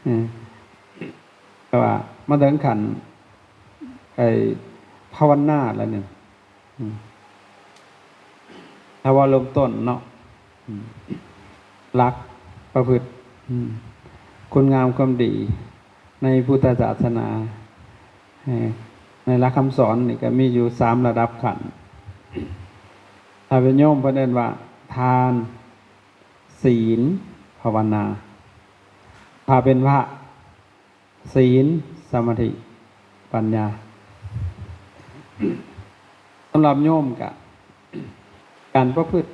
ເອີ ແຕ່ວ່າມາເຖິງຂັ້ນໄອ້ພາວະນາແລ້ວນີ້ ອືມ ຖ້າວ່າເລີ່ມຕົ້ນເນາະ ອືມ ຫຼັກປະພຶດ ອືມ ຄຸນງາມຄວາມດີໃນພຸດທະສາສະໜາ ໃນຫຼັກຄຳສອນນີ້ກໍມີຢູ່ສາມລະດັບຂັ້ນ. ຖ້າເປັນໂຍມເພິ່ນເອີ້ນວ່າທານ, ສີນ, ພາວະນາ. ຖ້າເປັນພະ ສີນ, ສະມາທິ, ປັນຍາ. ສຳລັບໂຍມກະ ການປະພຶດ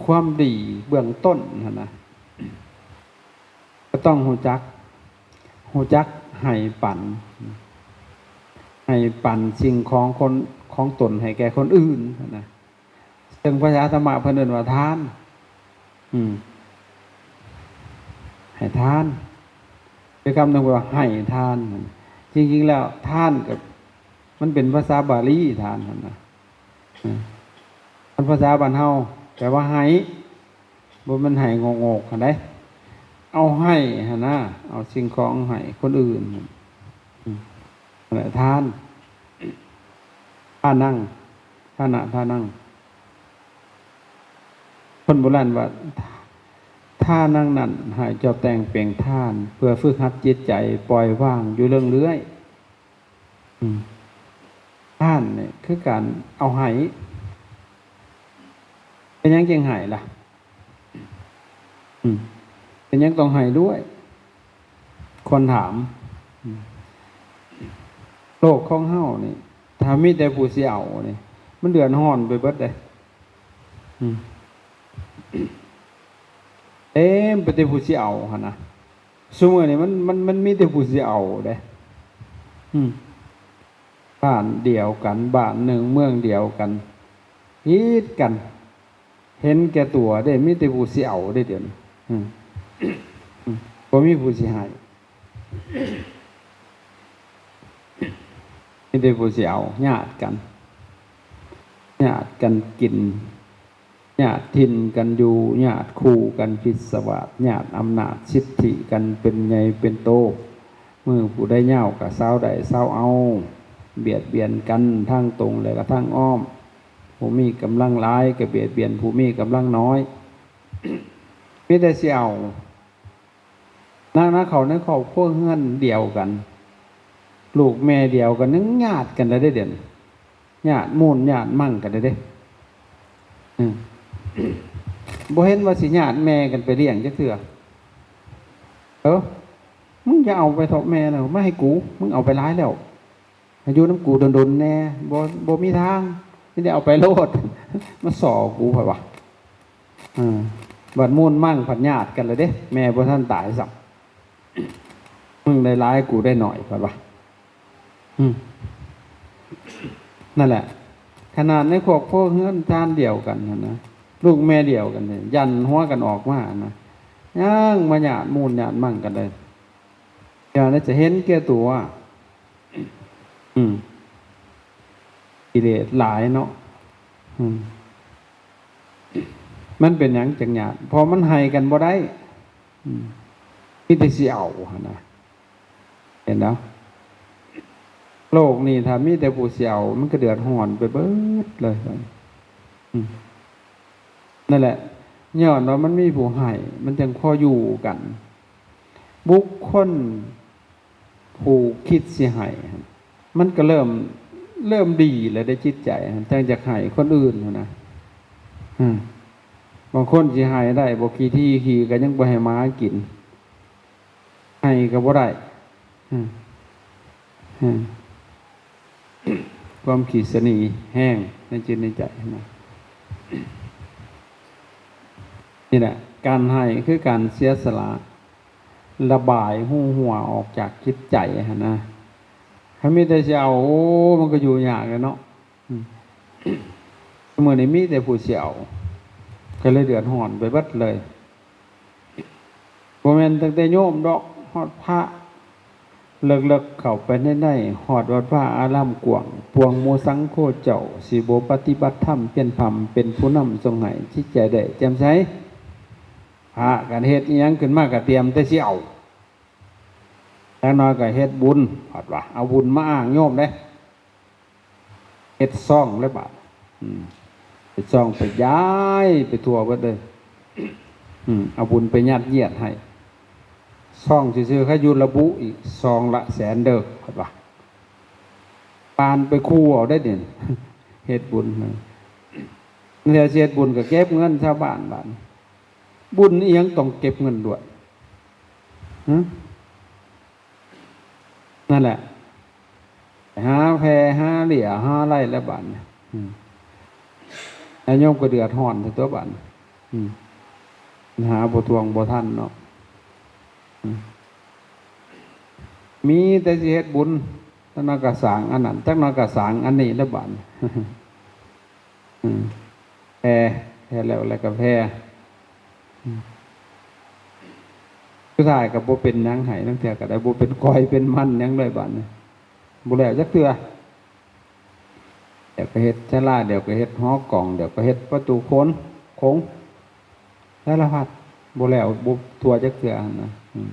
ຄວາມດີເບື້ອງຕົ້ນຫັ້ນນະ ກໍຕ້ອງຮູ້ຈັກ ຮູ້ຈັກໃຫ້ປັນ ໃຫ້ປັນສິ່ງຂອງຄົນ ຂອງຕົນໃຫ້ແກ່ຄົນອື່ນຫັ້ນນະ. ເຊິ່ງພາສາທຳມະເພິ່ນເອີ້ນວ່າທານ ອືມ ໃຫ້ທານ ອີກຄຳໜຶ່ງວ່າໃຫ້ທານ. ຈິງໆແລ້ວທານກໍ ມັນເປັນພາສາບາລີ ທານຫັ້ນນະ ເອີ ຄັນພາສາບ້ານເຮົາແປວ່າໃຫ້ ບໍ່ແມ່ນໃຫ້ໂງກໆຫັ້ນໃດ ເອົາໃຫ້ຫັ້ນນະ ເອົາສິ່ງຂອງໃຫ້ຄົນອື່ນ ອືມ ນັ້ນແຫຼະທານ. ທານັງ ທານະ ທານັງ ຄົນໂບລານວ່າ ທານັງນັ້ນ ໃຫ້ເຈົ້າແຕ່ງເປັນທານ ເພື່ອຝຶກຫັດຈິດໃຈປ່ອຍວາງຢູ່ເລື້ອຍໆ. ອືມ ທານນີ້ຄືການເອົາໃຫ້. ເປັນຫຍັງຈຶ່ງໃຫ້ລະ? ອືມ ເປັນຫຍັງຕ້ອງໃຫ້ດ້ວຍ? ຄົນຖາມ. ອືມ ໂລກຂອງເຮົານີ້ ຖ້າມີແຕ່ຜູ້ຊິເອົານີ້ ມັນເດືອດຮ້ອນໄປເບິດເດ້. ອືມ ເຕັມໄປແຕ່ຜູ້ຊິເອົາຫັ້ນນະ. ຊຸມື້ນີ້ມັນ ມັນ ມັນມີແຕ່ຜູ້ຊິເອົາເດ້. ອືມ ບ້ານດຽວກັນ ບ້ານໜຶ່ງເມືອງດຽວກັນ ຜິດກັນ ເຫັນແກ່ຕົວເດ້ ມີແຕ່ຜູ້ຊິເອົາເດ້ດຽວນີ້. ອືມ ອືມ ບໍ່ມີຜູ້ຊິໃຫ້ ມີແຕ່ຜູ້ຊິເອົາ ຍາດກັນ ຍາດກັນກິນ ຍາດຖິ່ນກັນຢູ່ ຍາດຄູ່ກັນພິດສະຫວາດ ຍາດອຳນາດສິດທິກັນເປັນໃຫຍ່ເປັນໂຕ. ມືຜູ້ໃດຍາວກໍຊາວໄດ້ຊາວເອົາ ບຽດບຽນກັນທັງຕົງ ແລະກໍທັງອ້ອມ. ຜູ້ມີກຳລັງຫຼາຍກໍບຽດບຽນຜູ້ມີກຳລັງນ້ອຍ. ມີແຕ່ຊິເອົາ. ນະ ນະ ເຂົ້າໃນຄອບຄົວເຮືອນດຽວກັນ ລູກແມ່ດຽວກັນ ຍັງຍາດກັນແລ້ວເດ້ດຽວນີ້. ຍາດມູນຍາດມັງກັນແລ້ວເດ້. ອືມ ບໍ່ເຫັນວ່າຊິຍາດແມ່ກັນໄປລ້ຽງຈັກເທື່ອ. ເອີ ມຶງຢ່າເອົາໄປເທາະແມ່ນະ ມາໃຫ້ກູ ມຶງເອົາໄປຫຼາຍແລ້ວ ໃຫ້ຢູ່ນຳກູດົນໆແດ່. ບໍ່ ບໍ່ມີທາງ ມີແຕ່ເອົາໄປໂລດ ມາສໍ້ກູ ຂ້ອຍວ່າ. ເອີ ບັດມູນມັງພັດຍາດກັນແລ້ວເດ້ ແມ່ບໍ່ທັນຕາຍຊ້ຳ. ມຶງໄດ້ຫຼາຍ ກູໄດ້ໜ້ອຍ ເພິ່ນວ່າ. ອືມ ນັ້ນແຫຼະ ຂະໜາດໃນຄອບຄົວເຮືອນຊານດຽວກັນຫັ້ນນະ ລູກແມ່ດຽວກັນນີ້ ຢັນຫົວກັນອອກມານະ ຍັງມາຍາດມູນຍາດມັງກັນໄດ້. ຢ່າໄດ້ຈະເຫັນແກ່ຕົວ. ອືມ ກິເລດຫຼາຍເນາະ. ອືມ ມັນເປັນຫຍັງຈັ່ງຍາດ? ເພາະມັນໃຫ້ກັນບໍ່ໄດ້. ອືມ ມີແຕ່ຊິເອົາຫັ້ນນະ. ເຫັນເນາະ ໂລກນີ້ຖ້າມີແຕ່ຜູ້ຊິເອົາ ມັນກໍເດືອດຮ້ອນໄປເບິດເລີຍ. ອືມ ນັ້ນແຫຼະ ຍ້ອນວ່າມັນມີຜູ້ໃຫ້ ມັນຈຶ່ງພໍຢູ່ກັນ. ບຸກຄົນຜູ້ຄິດຊິໃຫ້ ມັນກໍເລີ່ມ ເລີ່ມດີແລ້ວໃນຈິດໃຈ ຈັ່ງຢາກໃຫ້ຄົນອື່ນຫັ້ນນະ. ອືມ ບາງຄົນຊິໃຫ້ໄດ້ບໍ່ຂີ້ຖີ່ຂີ້ ກໍຍັງບໍ່ໃຫ້ໝາກິນ. ໃຫ້ກໍບໍ່ໄດ້. ອືມ ອືມ ຄວາມຂີ້ສະໜີແຮງໃນຈິດໃນໃຈນະ. ນີ້ແຫຼະ ການໃຫ້ຄືການເສຍສະຫຼະ ລະບາຍຮູຮົວອອກຈາກຈິດໃຈຫັ້ນນະ. ຄັນມີແຕ່ຊິເອົາ ໂອ້ ມັນກໍຢູ່ຍາກແຫຼະເນາະ. ອືມ ມື້ນີ້ມີແຕ່ຜູ້ຊິເອົາ ກໍເລີຍເດືອດຮ້ອນໄປເບິດເລີຍ. ບໍ່ແມ່ນຕັ້ງແຕ່ໂຍມດອກ ຮອດພະ ເລິກໆເຂົ້າໄປໃນໃນ ຮອດວັດວາອາລາມກວ້າງ ພວກໝູ່ສັງໂຄເຈົ້າ ຊິບໍ່ປະຕິບັດທຳພຽນພຳ ເປັນຜູ້ນຳສົ່ງໃຫ້ຈິດໃຈໄດ້ແຈ່ມໃສ. ພະກັນເຮັດອີ່ຫຍັງຂຶ້ນມາກໍຕຽມແຕ່ຊິເອົາ. ຢ່າງໜ້ອຍກໍເຮັດບຸນ ພັດວ່າ ເອົາບຸນມາອ້າງໂຍມເດ້ ເຮັດຊ່ອງເລີຍບາດ ອືມ ເຮັດຊ່ອງໄປຢາຍໄປທົ່ວເບິດເລີຍ ອືມ ເອົາບຸນໄປຍັດຢຽດໃຫ້ ຊ່ອງຊື່ໆ ໃຫ້ຢູ່ລະບຸອີກ ຊ່ອງລະແສນເດີ ເພິ່ນວ່າ ປານໄປຂູ່ເອົາໄດ້ເດ ເຮັດບຸນ ແລ້ວຊິເຮັດບຸນກໍເກັບເງິນຊາວບ້ານບາດ ບຸນອີ່ຫຍັງຕ້ອງເກັບເງິນດ້ວຍ ຫຶ? ນັ້ນແຫຼະ ໄປຫາແຜ່ຫາເຫຼຍຫາໄລ່ແລ້ວບາດນີ້ ອືມ ຍາດໂຍມກໍເດືອດຮ້ອນຊະຕົວະບາດນີ້ ອືມ ຫາບໍ່ທວງບໍ່ທັນເນາະ ອືມ ມີແຕ່ຊິເຮັດບຸນ ຈັກໜ້ອຍກໍສ້າງອັນນັ້ນ ຈັກໜ້ອຍກໍສ້າງອັນນີ້ແລ້ວບາດນີ້ ອືມ ແຜ່ ແຜ່ແລ້ວ ແລ້ວກໍແຜ່ ອືມ ສຸດທ້າຍກໍບໍ່ເປັນຫຍັງໃຫ້ ລາງເທື່ອກໍໄດ້ ບໍ່ເປັນກ້ອຍເປັນມັນຫຍັງເລີຍບາດນີ້ ບໍ່ແລ້ວຈັກເທື່ອ ດຽວກໍເຮັດສາລາ ດຽວກໍເຮັດຫໍກອງ ດຽວກໍເຮັດປະຕູໂຂງ ໂຂງ ສາລະພັດ ບໍ່ແລ້ວ ບໍ່ທົ່ວຈັກເທື່ອຫັ້ນນະ ອືມ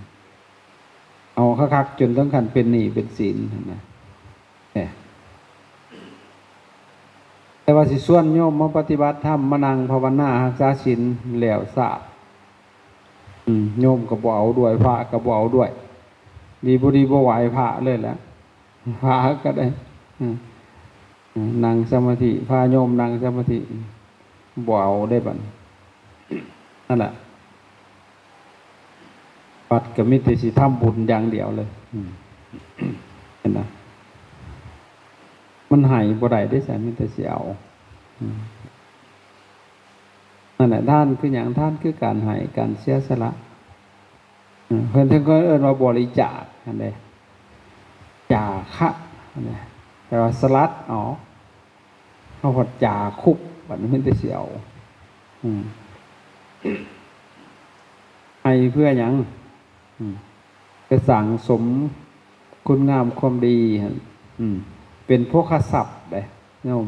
ເອົາຄັກໆ ຈົນເຖິງຂັ້ນເປັນໜີ້ເປັນສິນຫັ້ນນະ ແນ່ ແຕ່ວ່າຊິຊວນໂຍມມາປະຕິບັດທຳ ມານັ່ງພາວະນາ ຮັກສາສິນ ແລ້ວຊາດ ອືມ ໂຍມກໍບໍ່ເອົາດ້ວຍ ພະກໍບໍ່ເອົາດ້ວຍ ດີບໍ່ດີບໍ່ໄຫວ້ພະເລີຍແຫຼະ ພະກໍໄດ້ ອືມ ອືມ ນັ່ງສະມາທິ ພາໂຍມນັ່ງສະມາທິ ບໍ່ເອົາເດ້ບັດນີ້ ນັ້ນແຫຼະ ວັດກໍມີແຕ່ຊິທຳບຸນຢ່າງດຽວເລີຍ ອືມ ເຫັນນະ ມັນໃຫ້ບໍ່ໄດ້ເດ້ ມີແຕ່ຊິເອົາ ອືມ ນັ້ນແຫຼະ ທານຄືຫຍັງ? ທານຄືການໃຫ້ ການເສຍສະຫຼະ ເອີ ເພິ່ນເຖິງເອີ້ນວ່າບໍລິຈາກຫັ້ນເດ້ ຈາຄະຫັ້ນເດ້ ແປວ່າສະຫຼັດອອກ ເຮົາພັດຈາຄຸບ ບັດນີ້ມີແຕ່ຊິເອົາ ອືມ ໃຫ້ເພື່ອຫຍັງ? ອືມ ໄປສັ່ງສົມຄຸນງາມຄວາມດີຫັ້ນ ອືມ ເປັນໂພຄະຊັບເດ້ໂຍມ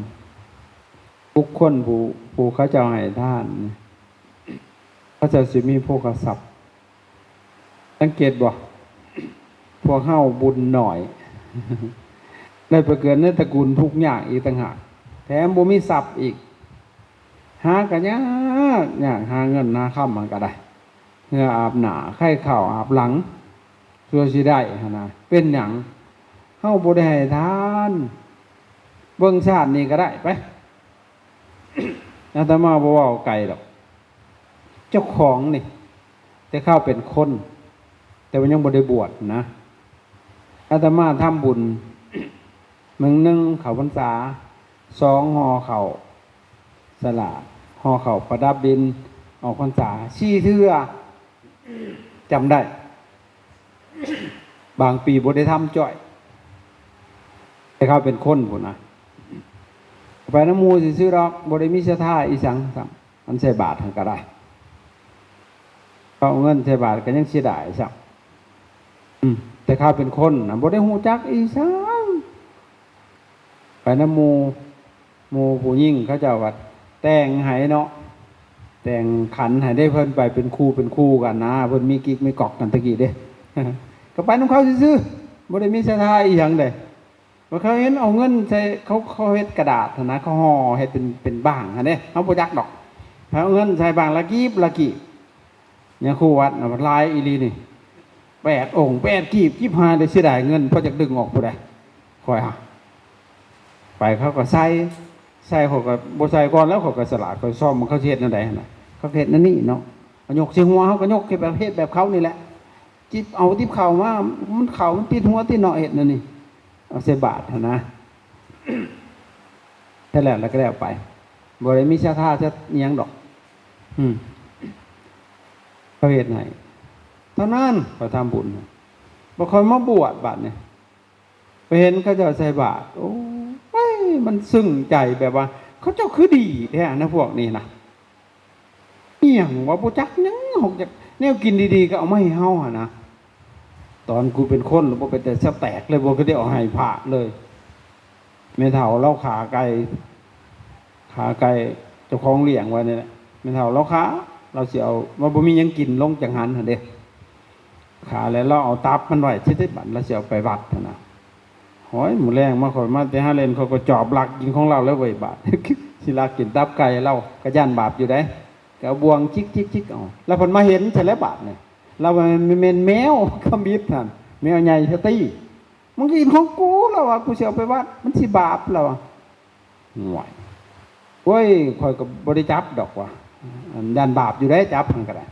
ບຸກຄົນຜູ້ ຜູ້ເຂົາເຈົ້າໃຫ້ທານ ເຂົາເຈົ້າຊິມີໂພຄະຊັບ ສັງເກດບໍ່? ພວກເຮົາບຸນໜ້ອຍ ໄດ້ໄປເກີດໃນຕະກູນທຸກຍາກອີກຕ່າງຫາກ ແຖມບໍ່ມີຊັບອີກ ຫາກໍຍາກ ຍາກ ຫາເງິນຫາຄຳມັນກໍໄດ້ ເຫື່ອອາບໜ້າ ໄຄເຂົ້າອາບຫຼັງ ຊົ່ວຊິໄດ້ຫັ້ນນະ ເປັນຫຍັງ? ເຮົາບໍ່ໄດ້ໃຫ້ທານ ເບິ່ງຊາດນີ້ກໍໄດ້ ໄປ ອາດຕະມາບໍ່ເວົ້າໄກດອກ ເຈົ້າຂອງນີ້ ແຕ່ຄາວເປັນຄົນ ແຕ່ວ່າຍັງບໍ່ໄດ້ບວດນະ ອາດຕະມາທຳບຸນ ມື້ໜຶ່ງເຂົ້າພັນສາ ສອງຫໍ່ເຂົ້າສະຫຼາກ ຫໍ່ເຂົ້າປະດັບດິນ ອອກພັນສາ ສີ່ເທື່ອ ຈຳໄດ້ ບາງປີບໍ່ໄດ້ທຳຈ້ອຍ ແຕ່ຄາວເປັນຄົນພຸ້ນນະ ໄປນຳໝູ່ຊື່ໆດອກ ບໍ່ໄດ້ມີສັດທາອີ່ຫຍັງຊ້ຳ ອັນໃສ່ບາດຫັ້ນກໍໄດ້ ເຂົາເອົາເງິນໃສ່ບາດກໍຍັງເສຍດາຍຊ້ຳ ອືມ ແຕ່ຄາວເປັນຄົນນະ ບໍ່ໄດ້ຮູ້ຈັກອີ່ຫຍັງ ໄປນຳໝູ່ ໝູ່ຜູ້ຍິງເຂົາເຈົ້າກໍແຕ່ງໃຫ້ເນາະ ແຕ່ງຂັນໃຫ້ເດ້ ເພິ່ນໄປເປັນຄູ່ເປັນຄູ່ກັນນະ ເພິ່ນມີກິກມີກອກກັນແຕ່ກີ້ເດ້ ກໍໄປນຳເຂົາຊື່ໆ ບໍ່ໄດ້ມີສັດທາອີ່ຫຍັງເດ້ ວ່າເຂົາເຫັນເອົາເງິນໃສ່ ເຂົາ ເຂົາເຮັດກະດາດຫັ້ນນະ ເຂົາຫໍ່ເຮັດເປັນ ເປັນບາງຫັ້ນເດ້ ເຮົາບໍ່ຈັກດອກ ເຂົາເອົາເງິນໃສ່ບາງລະກີບລະກີບ ຍາຄູວັດນະ ຫຼາຍອີ່ຫຼີນີ້ ແປດອົງ ແປດກີບ ຈິບຫາຍເລີຍ ເສຍດາຍເງິນ ພໍຈັກດຶງອອກຜູ້ໃດ ຂ້ອຍຫາ ໄປເຂົາກໍໃສ່ ໃສ່ ຂ້ອຍກໍບໍ່ໃສ່ກ່ອນແລ້ວ ຂ້ອຍກໍສະຫຼາດ ຂ້ອຍຊອມວ່າເຂົາຊິເຮັດແນວໃດຫັ້ນນະ ເຂົາກໍເຮັດແນວນີ້ເນາະ ເອົາຍົກໃສ່ຫົວ ເຮົາກໍຍົກ ເຮັດແບບ ເຮັດແບບເຂົານີ້ແຫຼະ ຈິບເອົາຕິບເຂົ້າມາ ມັນເຂົ້າມັນຕິດຫົວຕິດເນາະ ເຮັດແນວນີ້ ເອົາໃສ່ບາດຫັ້ນນະ ແລ້ວ ແລ້ວກໍແລ້ວໄປ ບໍ່ໄດ້ມີສັດທາຈັກອີ່ຫຍັງດອກ ອືມ ເຂົາເຮັດໃຫ້ເທົ່ານັ້ນ ຂ້ອຍທຳບຸນ ບໍ່ຄ່ອຍມາບວດບາດນີ້ ໄປເຫັນເຂົາເຈົ້າໃສ່ບາດ ໂອ້ຍ ມັນຊຶ້ງໃຈ ແບບວ່າ ເຂົາເຈົ້າຄືດີແທ້ນະ ພວກນີ້ນະ ອີ່ຫຍັງວະ ບໍ່ຈັກຫຍັງ ຮອກຈັກແນວກິນດີໆ ກໍເອົາມາໃຫ້ເຮົາຫັ້ນນະ ຕອນກູເປັນຄົນ ບໍ່ເປັນແຕ່ສະແຕກເລີຍ ບໍ່ຄືໄດ້ເອົາໃຫ້ພະເລີຍ ແມ່ເຖົ້າລາວຂ້າໄກ່ ຂ້າໄກ່ ເຈົ້າຂອງລ້ຽງໄວ້ນີ້ແຫຼະ ແມ່ເຖົ້າລາວຂ້າ ລາວຊິເອົາ ວ່າບໍ່ມີຫຍັງກິນ ລົງຈັງຫັນຫັ້ນເດ້ ຂາ ແລ້ວລາວເອົາຕັບມັນໄວ້ຊິຕິ ບາດລາວຊິເອົາໄປວັດຫັ້ນນະ. ໂອ້ຍ ມື້ແລງມາ ຂ້ອຍມາແຕ່ຫາເຫຼັ້ນ ຂ້ອຍກໍຈອບລັກກິນຂອງລາວແລ້ວເວີຍ ບາດ ຊິລັກກິນຕັບໄກ່ລາວ ກໍຢ້ານບາບຢູ່ໃດ໋ ກໍເອົາບ່ວງຈິກໆໆ ເອົາ ລາວເພິ່ນມາເຫັນຊະແລ້ວບາດນີ້ ລາວວ່າ ແມ່ນແມວຄຳອິດຫັ້ນ ແມວໃຫຍ່ຊະຕິ ມຶງກິນຂອງກູ ລາວວ່າ ກູຊິເອົາໄປວັດ ມັນຊິບາບ ລາວວ່າ. ໂອ້ຍ ໂອ້ຍ ຂ້ອຍກໍບໍ່ໄດ້ຈັບດອກວ່າ ຢ້ານບາບຢູ່ເດ້ ຈັບຫັ້ນກໍໄດ້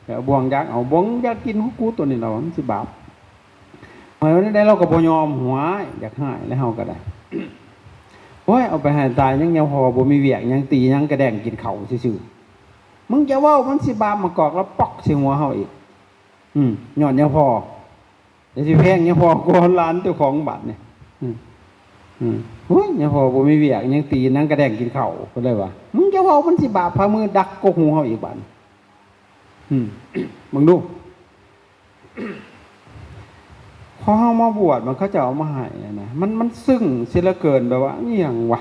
ແລ້ວບ່ວງຢາກເອົາ ບ່ວງຢາກກິນຂອງກູໂຕນີ້ ລາວວ່າມັນຊິບາບ. ເຮົາແນວໃດລາວກໍບໍ່ຍອມ ຫ້ວຍ ຢາກຮ້າຍແລ້ວເຮົາກໍໄດ້. ໂອ້ຍ ເອົາໄປໃຫ້ຕາຍຍັງ ຍາພໍ່ບໍ່ມີວຽກຫຍັງ ຕີຫຍັງກະແດງກິນເຂົ້າຊື່ໆ. ມຶງຈະເວົ້າມັນຊິບາບ ມາກອກລາວປອກໃສ່ຫົວເຮົາອີກ. ອືມ ຍ້ອນຍາພໍ່ ແຕ່ຊິແພງຍາພໍ່ກວ່າຫຼານເຈົ້າຂອງບາດນີ້. ອືມ ອືມ ໂອ້ຍ ຍາພໍ່ບໍ່ມີວຽກຫຍັງ ຕີນາງກະແດງກິນເຂົ້າ ເພິ່ນເລີຍວ່າ ມຶງຈະເວົ້າມັນຊິບາບ ພາມືດັກກົກຫູເຮົາອີກບາດນີ້. ອືມ ເບິ່ງດູ ພໍເຮົາມາບວດ ມັນ ເຂົາເຈົ້າເອົາມາໃຫ້ນະ ມັນ ມັນຊຶ້ງເສຍເຫຼືອເກີນ ແບບວ່າ ອີ່ຫຍັງວະ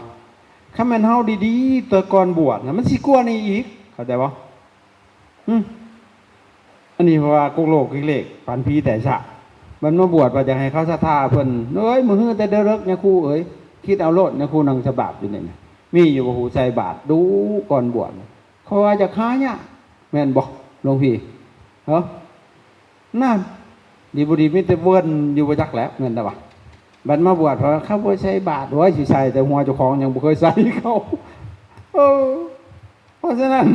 ຄັນແມ່ນເຮົາດີໆ ແຕ່ກ່ອນບວດນະ ມັນຊິກວ່ານີ້ອີກ ເຂົ້າໃຈບໍ່? ອືມ ອັນນີ້ເພາະວ່າກົກໂລກກິເລກ ປານຜີແຕ່ຊາດ ມັນມາບວດວ່າຢາກໃຫ້ເຂົາສັດທາເພິ່ນ. ເອີຍ ມື້ຮືແຕ່ເດິກ ຍາຄູເອີຍ ຄິດເອົາໂລດ ຍາຄູນັ່ງສະບາບຢູ່ນີ້ນະ ມີຢູ່ບໍ່ ຜູ້ໃສ່ບາດດຸກ່ອນບວດ? ເພາະວ່າຢາກຫາຍາກ ແມ່ນບໍ່ ຫຼວງພີ່? ເອີ ນັ້ນ ດີບໍ່ດີມີແຕ່ເວີນຢູ່ບໍ່ຈັກແຫຼະ ແມ່ນແຕ່ວ່າ ບັດມາບວດ ເພາະວ່າເຂົາບໍ່ໃສ່ບາດ ໂອ້ຍ ຊິໃສ່ແຕ່ຫົວເຈົ້າຂອງ ຍັງບໍ່ເຄີຍໃສ່ເຂົາ. ເອີ ເພາະສະນັ້ນ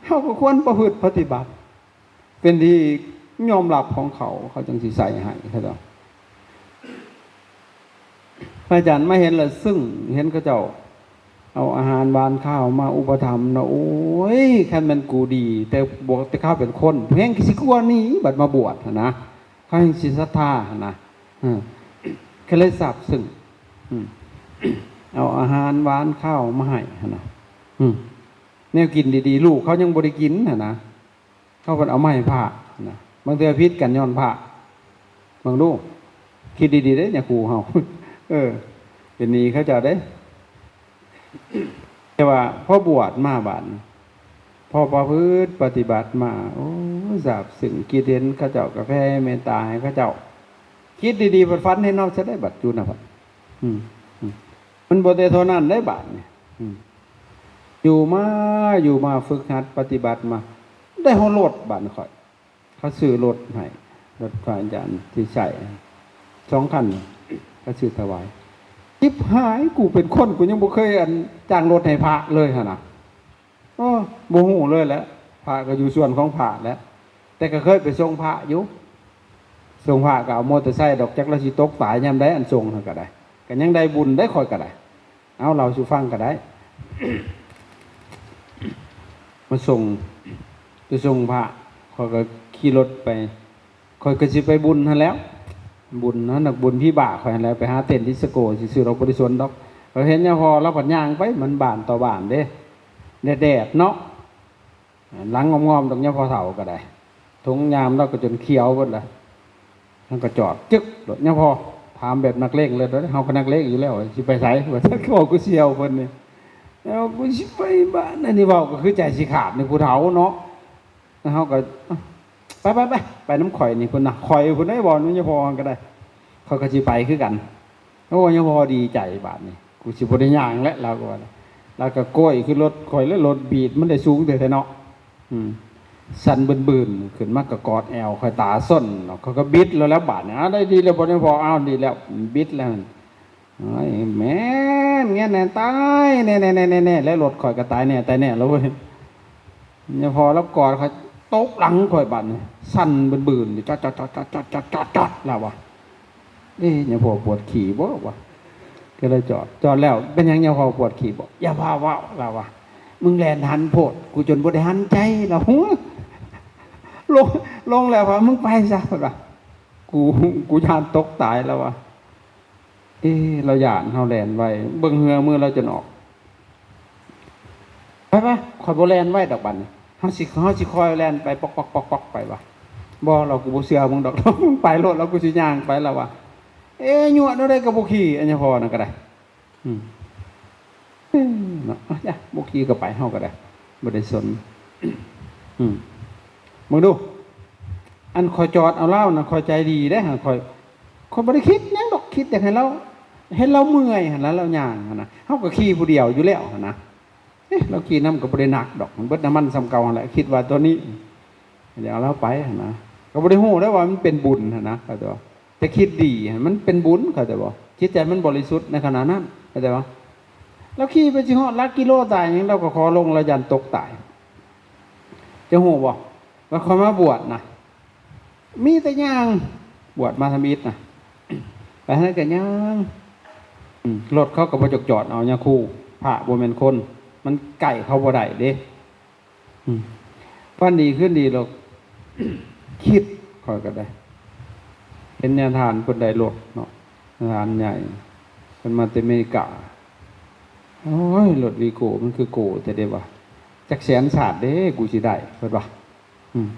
ເຮົາກໍຄວນປະພຶດປະຕິບັດ ເປັນທີ່ຍອມຮັບຂອງເຂົາ ເຂົາຈັ່ງຊິໃສ່ໃຫ້ເຂົາເຈົ້າ. ພະອາຈານມາເຫັນລະຊຶ້ງ ເຫັນເຂົາເຈົ້າເອົາອາຫານຫວານຄາວມາອຸປະຖຳເນາະ. ໂອ້ຍ ຄັນແມ່ນກູດີ ແຕ່ບວກແຕ່ຄາວເປັນຄົນ ແຮງຊິກວ່ານີ້ ບັດມາບວດຫັ້ນນະ ເຂົາແຮງຊິສັດທາຫັ້ນນະ. ເອີ ກໍເລີຍຊາບຊຶ້ງ ອືມ ເອົາອາຫານຫວານຄາວມາໃຫ້ຫັ້ນນະ. ອືມ ແນວກິນດີໆ ລູກເຂົາຍັງບໍ່ໄດ້ກິນຫັ້ນນະ ເຂົາເພິ່ນເອົາມາໃຫ້ພະນະ. ບາງເທື່ອຜິດກັນຍ້ອນພະ ເບິ່ງດູ ຄິດດີໆເດ້ຍາຄູເຮົາ. ເອີ ເປັນໜີ້ເຂົາເຈົ້າເດ້. ແຕ່ວ່າພໍບວດມາບາດນີ້ ພໍປະພຶດປະຕິບັດມາ ໂອ້ ຊາບຊຶ້ງ ຄິດເຫັນເຂົາເຈົ້າກໍແຜ່ເມດຕາໃຫ້ເຂົາເຈົ້າ. ຄິດດີໆ ບັດຝັນເຫັນເຮົາຊະໄດ້ ບັດຈຸນະ ບັດ ອືມ ອືມ ມັນບໍ່ແຕ່ເທົ່ານັ້ນໄດ້ບາດນີ້. ອືມ ຢູ່ມາ ຢູ່ມາ ຝຶກຫັດປະຕິບັດມາ ໄດ້ຮອດລົດບາດນີ້ຂ້ອຍ ເຂົາຊື້ລົດໃຫ້ ລົດພະອາຈານທີ່ໃຊ້ສອງຄັນ ເຂົາຊື້ຖວາຍ. ຈິບຫາຍ ກູເປັນຄົນ ກູຍັງບໍ່ເຄີຍ ອັນ ຈ້າງລົດໃຫ້ພະເລີຍຫັ້ນນະ. ເອີ ບໍ່ຮູ້ເລີຍແຫຼະ ພະກໍຢູ່ສ່ວນຂອງພະແຫຼະ ແຕ່ກໍເຄີຍໄປສົ່ງພະຢູ່ ສົ່ງພະກໍເອົາມໍເຕີໄຊດອກ ຈັກລາວຊິຕົກຕາຍຍາມໃດ ອັນສົ່ງຫັ້ນກໍໄດ້ ກໍຍັງໄດ້ບຸນໄດ໋ ຂ້ອຍກໍໄດ້. ເອົາ ເລົ່າສູ່ຟັງກໍໄດ້ ມາສົ່ງ ໄປສົ່ງພະ ຂ້ອຍກໍຂີ່ລົດໄປ ຂ້ອຍກໍຊິໄປບຸນຫັ້ນແຫຼ້ວ ບຸນຫັ້ນນະ ບຸນຜີບ້າຂ້ອຍຫັ້ນແຫຼະ ໄປຫາເຕັ້ນດິສໂກຊື່ໆດອກ ບໍ່ໄດ້ສົນດອກ. ຂ້ອຍເຫັນຍາພໍ່ລາວພັດຍ່າງໄປ ມັນບ້ານຕໍ່ບ້ານເດ້ ແດດໆເນາະ ຫຼັງງອມໆດອກ ຍາພໍ່ເຖົ້າກໍໄດ້ ຖົງຍາມລາວກໍຈົນຂຽວເບິດລະ. ເຮົາກໍຈອດ ຈຶກ ລົດຍາພໍ່ ຖາມແບບນັກເລງເລີຍ ເຮົາກໍນັກເລງຢູ່ແລ້ວ ຊິໄປໃສ ວ່າຊັ້ນ ເວົ້າຄືສ່ຽວເພິ່ນນີ້ ແລ້ວ ກູຊິໄປບ້ານ ອັນນີ້ເວົ້າກໍຄືໃຈຊິຂາດນີ້ ຜູ້ເຖົ້າເນາະ. ເຮົາກໍ ເອົ້າ ໄປໆໆ ໄປນຳຂ້ອຍນີ້ພຸ້ນນະ ຂ້ອຍພຸ້ນໄດ໋ ເວົ້ານຳຍາພໍ່ຫັ້ນກໍໄດ້ ຂ້ອຍກໍຊິໄປຄືກັນ. ໂອ້ ຍາພໍ່ດີໃຈບາດນີ້ ກູຊິບໍ່ໄດ້ຍ່າງແລ້ວ ລາວກໍວ່າ ລາວກໍໂກ້ຍຂຶ້ນລົດຂ້ອຍ ແລ້ວລົດບີດມັນໄດ້ສູງແທ້ໆເນາະ ອືມ ສັ່ນບືນໆ ຂຶ້ນມາກໍກອດແອວຂ້ອຍ ຕາສົນເນາະ ຂ້ອຍກໍບິດແລ້ວ ແລ້ວບາດນີ້ ອ້າວ ໄດ້ດີແລ້ວບໍ່ຍາພໍ່? ອ້າວ ດີແລ້ວ ບິດແລ້ວ. ໂອ້ຍ ແມ່ນ ແມ່ນແນ່ ຕາຍແນ່ໆໆໆ ແລ້ວລົດຂ້ອຍກໍຕາຍແນ່ຕາຍແນ່ແລ້ວເວີຍ. ຍາພໍ່ລາວກອດຂ້ອຍ ຕົບຫຼັງຂ້ອຍບາດນີ້ ສັ່ນບືນໆ ຈອດໆໆໆ ລາວວ່າ ເອີ ຍາພໍ່ປວດຂີ້ບໍ່ວະ? ກໍເລີຍຈອດ ຈອດແລ້ວ ເປັນຫຍັງຍາພໍ່ປວດຂີ້ບໍ່? ຢ່າພາເວົ້າ ລາວວ່າ ມຶງແລ່ນຫັນໂພດ ກູຈົນບໍ່ໄດ້ຫັນໃຈ ລາວ ລົງ ລົງແລ້ວວ່າ ມຶງໄປຊະ ເພິ່ນວ່າ ກູ ກູຢ້ານຕົກຕາຍ ລາວວ່າ. ເອີ ລາວຢ້ານເຮົາແລ່ນໄວ ເບິ່ງເຫື່ອມືລາວຈົນອອກ. ໄປໆ ຂ້ອຍບໍ່ແລ່ນໄວດອກບັດນີ້ ເຮົາຊິ ເຮົາຊິຄ່ອຍແລ່ນໄປ ປອກໆໆໆ ໄປວ່າ. ບໍ່ ລາວ ກູບໍ່ເຊື່ອມຶງດອກ ມຶງໄປໂລດ ລາວ ກູຊິຍ່າງໄປ ລາວວ່າ. ເອ ຍວດແນວໃດກໍບໍ່ຂີ່ ອັນຍາພໍ່ນັ້ນກໍໄດ້. ອືມ ເນາະ ເອົາ ຈ້ະ ບໍ່ຂີ່ກໍໄປ ເຮົາກໍໄດ້ ບໍ່ໄດ້ສົນ. ອືມ ເບິ່ງດູ ອັນຂ້ອຍຈອດເອົາລາວນະ ຂ້ອຍໃຈດີເດ້ ຂ້ອຍ ຂ້ອຍບໍ່ໄດ້ຄິດຫຍັງດອກ ຄິດຢາກໃຫ້ລາວ ເຫັນລາວເມື່ອຍຫັ້ນລະ ລາວຍ່າງຫັ້ນນະ ເຮົາກໍຂີ່ຜູ້ດຽວຢູ່ແລ້ວຫັ້ນນະ. ເອີ ລາວຂີ່ນຳກໍບໍ່ໄດ້ໜັກດອກ ມັນເບິດນ້ຳມັນສ່ຳເກົ່າຫັ້ນແຫຼະ ຄິດວ່າຕົວນີ້ ດຽວເອົາລາວໄປຫັ້ນນະ ກໍບໍ່ໄດ້ຮູ້ເດ້ວ່າມັນເປັນບຸນຫັ້ນນະ ເຂົ້າໃຈບໍ່? ແຕ່ຄິດດີຫັ້ນ ມັນເປັນບຸນ ເຂົ້າໃຈບໍ່? ຈິດໃຈມັນບໍລິສຸດໃນຂະນະນັ້ນ ເຂົ້າໃຈບໍ່? ລາວຂີ່ໄປຊິຮອດຫຼັກກິໂລຕາຍຫຍັງ ລາວກໍຂໍລົງ ລາວຢ້ານຕົກຕາຍ. ເຈົ້າຮູ້ບໍ່ ວ່າຂ້ອຍມາບວດນະ ມີແຕ່ຍ່າງ ບວດມາທຳອິດນະ ໄປທາງໃດກໍຍ່າງ ອືມ ລົດເຂົາກໍບໍ່ຈັກຈອດເອົາຍາຄູ ພະບໍ່ແມ່ນຄົນ ມັນໃກ້ເຂົາບໍ່ໄດ້ເດ້. ອືມ ວັນດີຄືນດີ ລາວຄິດ ຂ້ອຍກໍໄດ້ ເຫັນຍາທ່ານເພິ່ນໄດ້ລົດເນາະ ຍາທ່ານໃຫຍ່ ເພິ່ນມາແຕ່ເມກາ ໂອ້ຍ ລົດວີໂກ້ມັນຄືໂກ້ແທ້ເດ້ວ່າ ຈັກແສນຊາດເດ້ກູຊິໄດ້ ເພິ່ນວ່າ ອືມ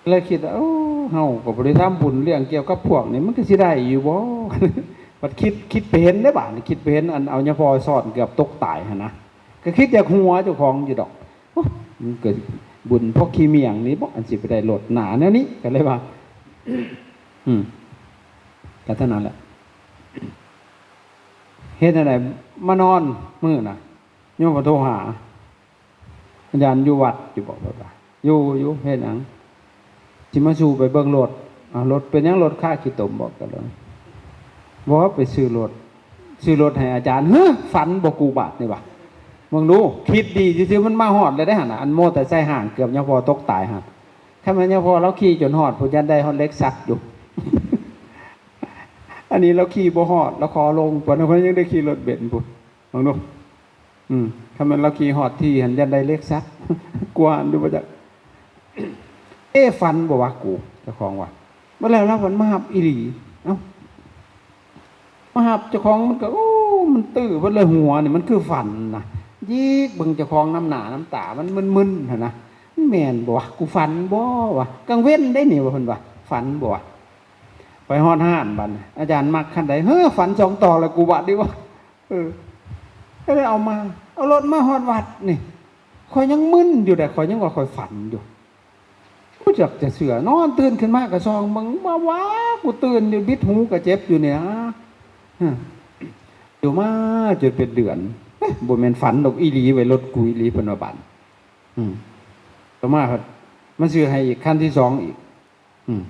ເລີຍຄິດວ່າ ໂອ້ ເຮົາກໍບໍ່ໄດ້ທຳບຸນເລື່ອງກ່ຽວກັບພວກນີ້ ມັນກໍຊິໄດ້ຢູ່ບໍ່? ບັດຄິດ ຄິດໄປເຫັນເດ້ບາດນີ້ ຄິດໄປເຫັນອັນເອົາຍາພໍ່ຊ້ອນເກືອບຕົກຕາຍຫັ້ນນະ ກໍຄິດຢາກຫົວເຈົ້າຂອງຢູ່ດອກ ໂອ້ ມັນກໍບຸນພໍຂີ້ໝ້ຽງນີ້ບໍ ອັນຊິໄປໄດ້ລົດໜ້າແນວນີ້ ກໍເລີຍວ່າ ອືມ ກໍເທົ່ານັ້ນແຫຼະ ເຮັດແນວໃດ ມານອນມື້ນະ ໂຍມກໍໂທຫາ ອາຈານຢູ່ວັດຢູ່ບໍ? ເພິ່ນວ່າ ຢູ່ ຢູ່ ເຮັດຫຍັງ? ຊິມາສູ່ໄປເບິ່ງລົດ. ເອົາ ລົດເປັນຫຍັງ? ລົດຄາຂີ້ຕົມບໍ? ກໍເລີຍ ບໍ່ ໄປຊື້ລົດ ຊື້ລົດໃຫ້ອາຈານ. ເຮີ ຝັນບໍ່ກູບາດນີ້ຫວາ? ເບິ່ງດູ ຄິດດີຊື່ໆ ມັນມາຮອດແລ້ວເດ້ຫັ້ນນະ ອັນມໍເຕີໄຊຫ້າງເກືອບຍາພໍ່ຕົກຕາຍຫັ້ນ. ຄັນແມ່ນຍາພໍ່ລາວຂີ່ຈົນຮອດພຸ້ນ ຢ້ານໄດ້ຮອດເລັກຊັດຢູ່. ອັນນີ້ລາວຂີ່ບໍ່ຮອດ ລາວຂໍລົງ ປານນັ້ນເພິ່ນຍັງໄດ້ຂີ່ລົດເບັນພຸ້ນ. ເບິ່ງດູ ອືມ ຄັນແມ່ນລາວຂີ່ຮອດທີ່ຫັ້ນ ຢ້ານໄດ້ເລັກຊັດ ກວ່າຫັ້ນຢູ່ບໍ່ຈັກ. ເອ ຝັນບໍ່ວະກູ ເຈົ້າຂອງວ່າ. ບັດແລ້ວລາວມັນມາຮັບອີ່ຫຼີ. ເອົ້າ ມາຮັບເຈົ້າຂອງມັນກໍ ໂອ້ ມັນຕື້ເບິດເລີຍ ຫົວນີ້ມັນຄືຝັນນະ. ຍິກເບິ່ງເຈົ້າຂອງນຳໜ້ານຳຕາ ມັນມຶນໆຫັ້ນນະ. ມັນແມ່ນບໍ່ວະ? ກູຝັນບໍ່ວະ? ກາງເວັນໄດ໋ນີ້ ວ່າເພິ່ນວ່າ ຝັນບໍ່ວະ? ໄປຮອດຮ້ານບັດນີ້ ອາຈານມັກຄັນໃດ? ເຮີ ຝັນສອງຕໍ່ແລ້ວກູບາດນີ້ວະ. ເອີ ກໍເລີຍເອົາມາ ເອົາລົດມາຮອດວັດນີ້ ຂ້ອຍຍັງມຶນຢູ່ເດ້ ຂ້ອຍຍັງວ່າຂ້ອຍຝັນຢູ່. ບໍ່ຢາກຈະເຊື່ອ ນອນຕື່ນຂຶ້ນມາກໍສ່ອງເບິ່ງ ວ່າ ວ່າ ກູຕື່ນຢູ່ ບິດຫູກໍເຈັບຢູ່ນີ້ນະ. ຮະ ຢູ່ມາຈົນເປັນເດືອນ ເອີ ບໍ່ແມ່ນຝັນດອກ ອີ່ຫຼີເວີຍ ລົດກູອີ່ຫຼີ ເພິ່ນວ່າບາດ. ອືມ ຕໍ່ມາພັດມາຊື້ໃຫ້ອີກ ຄັນທີສອງອີກ. ອືມ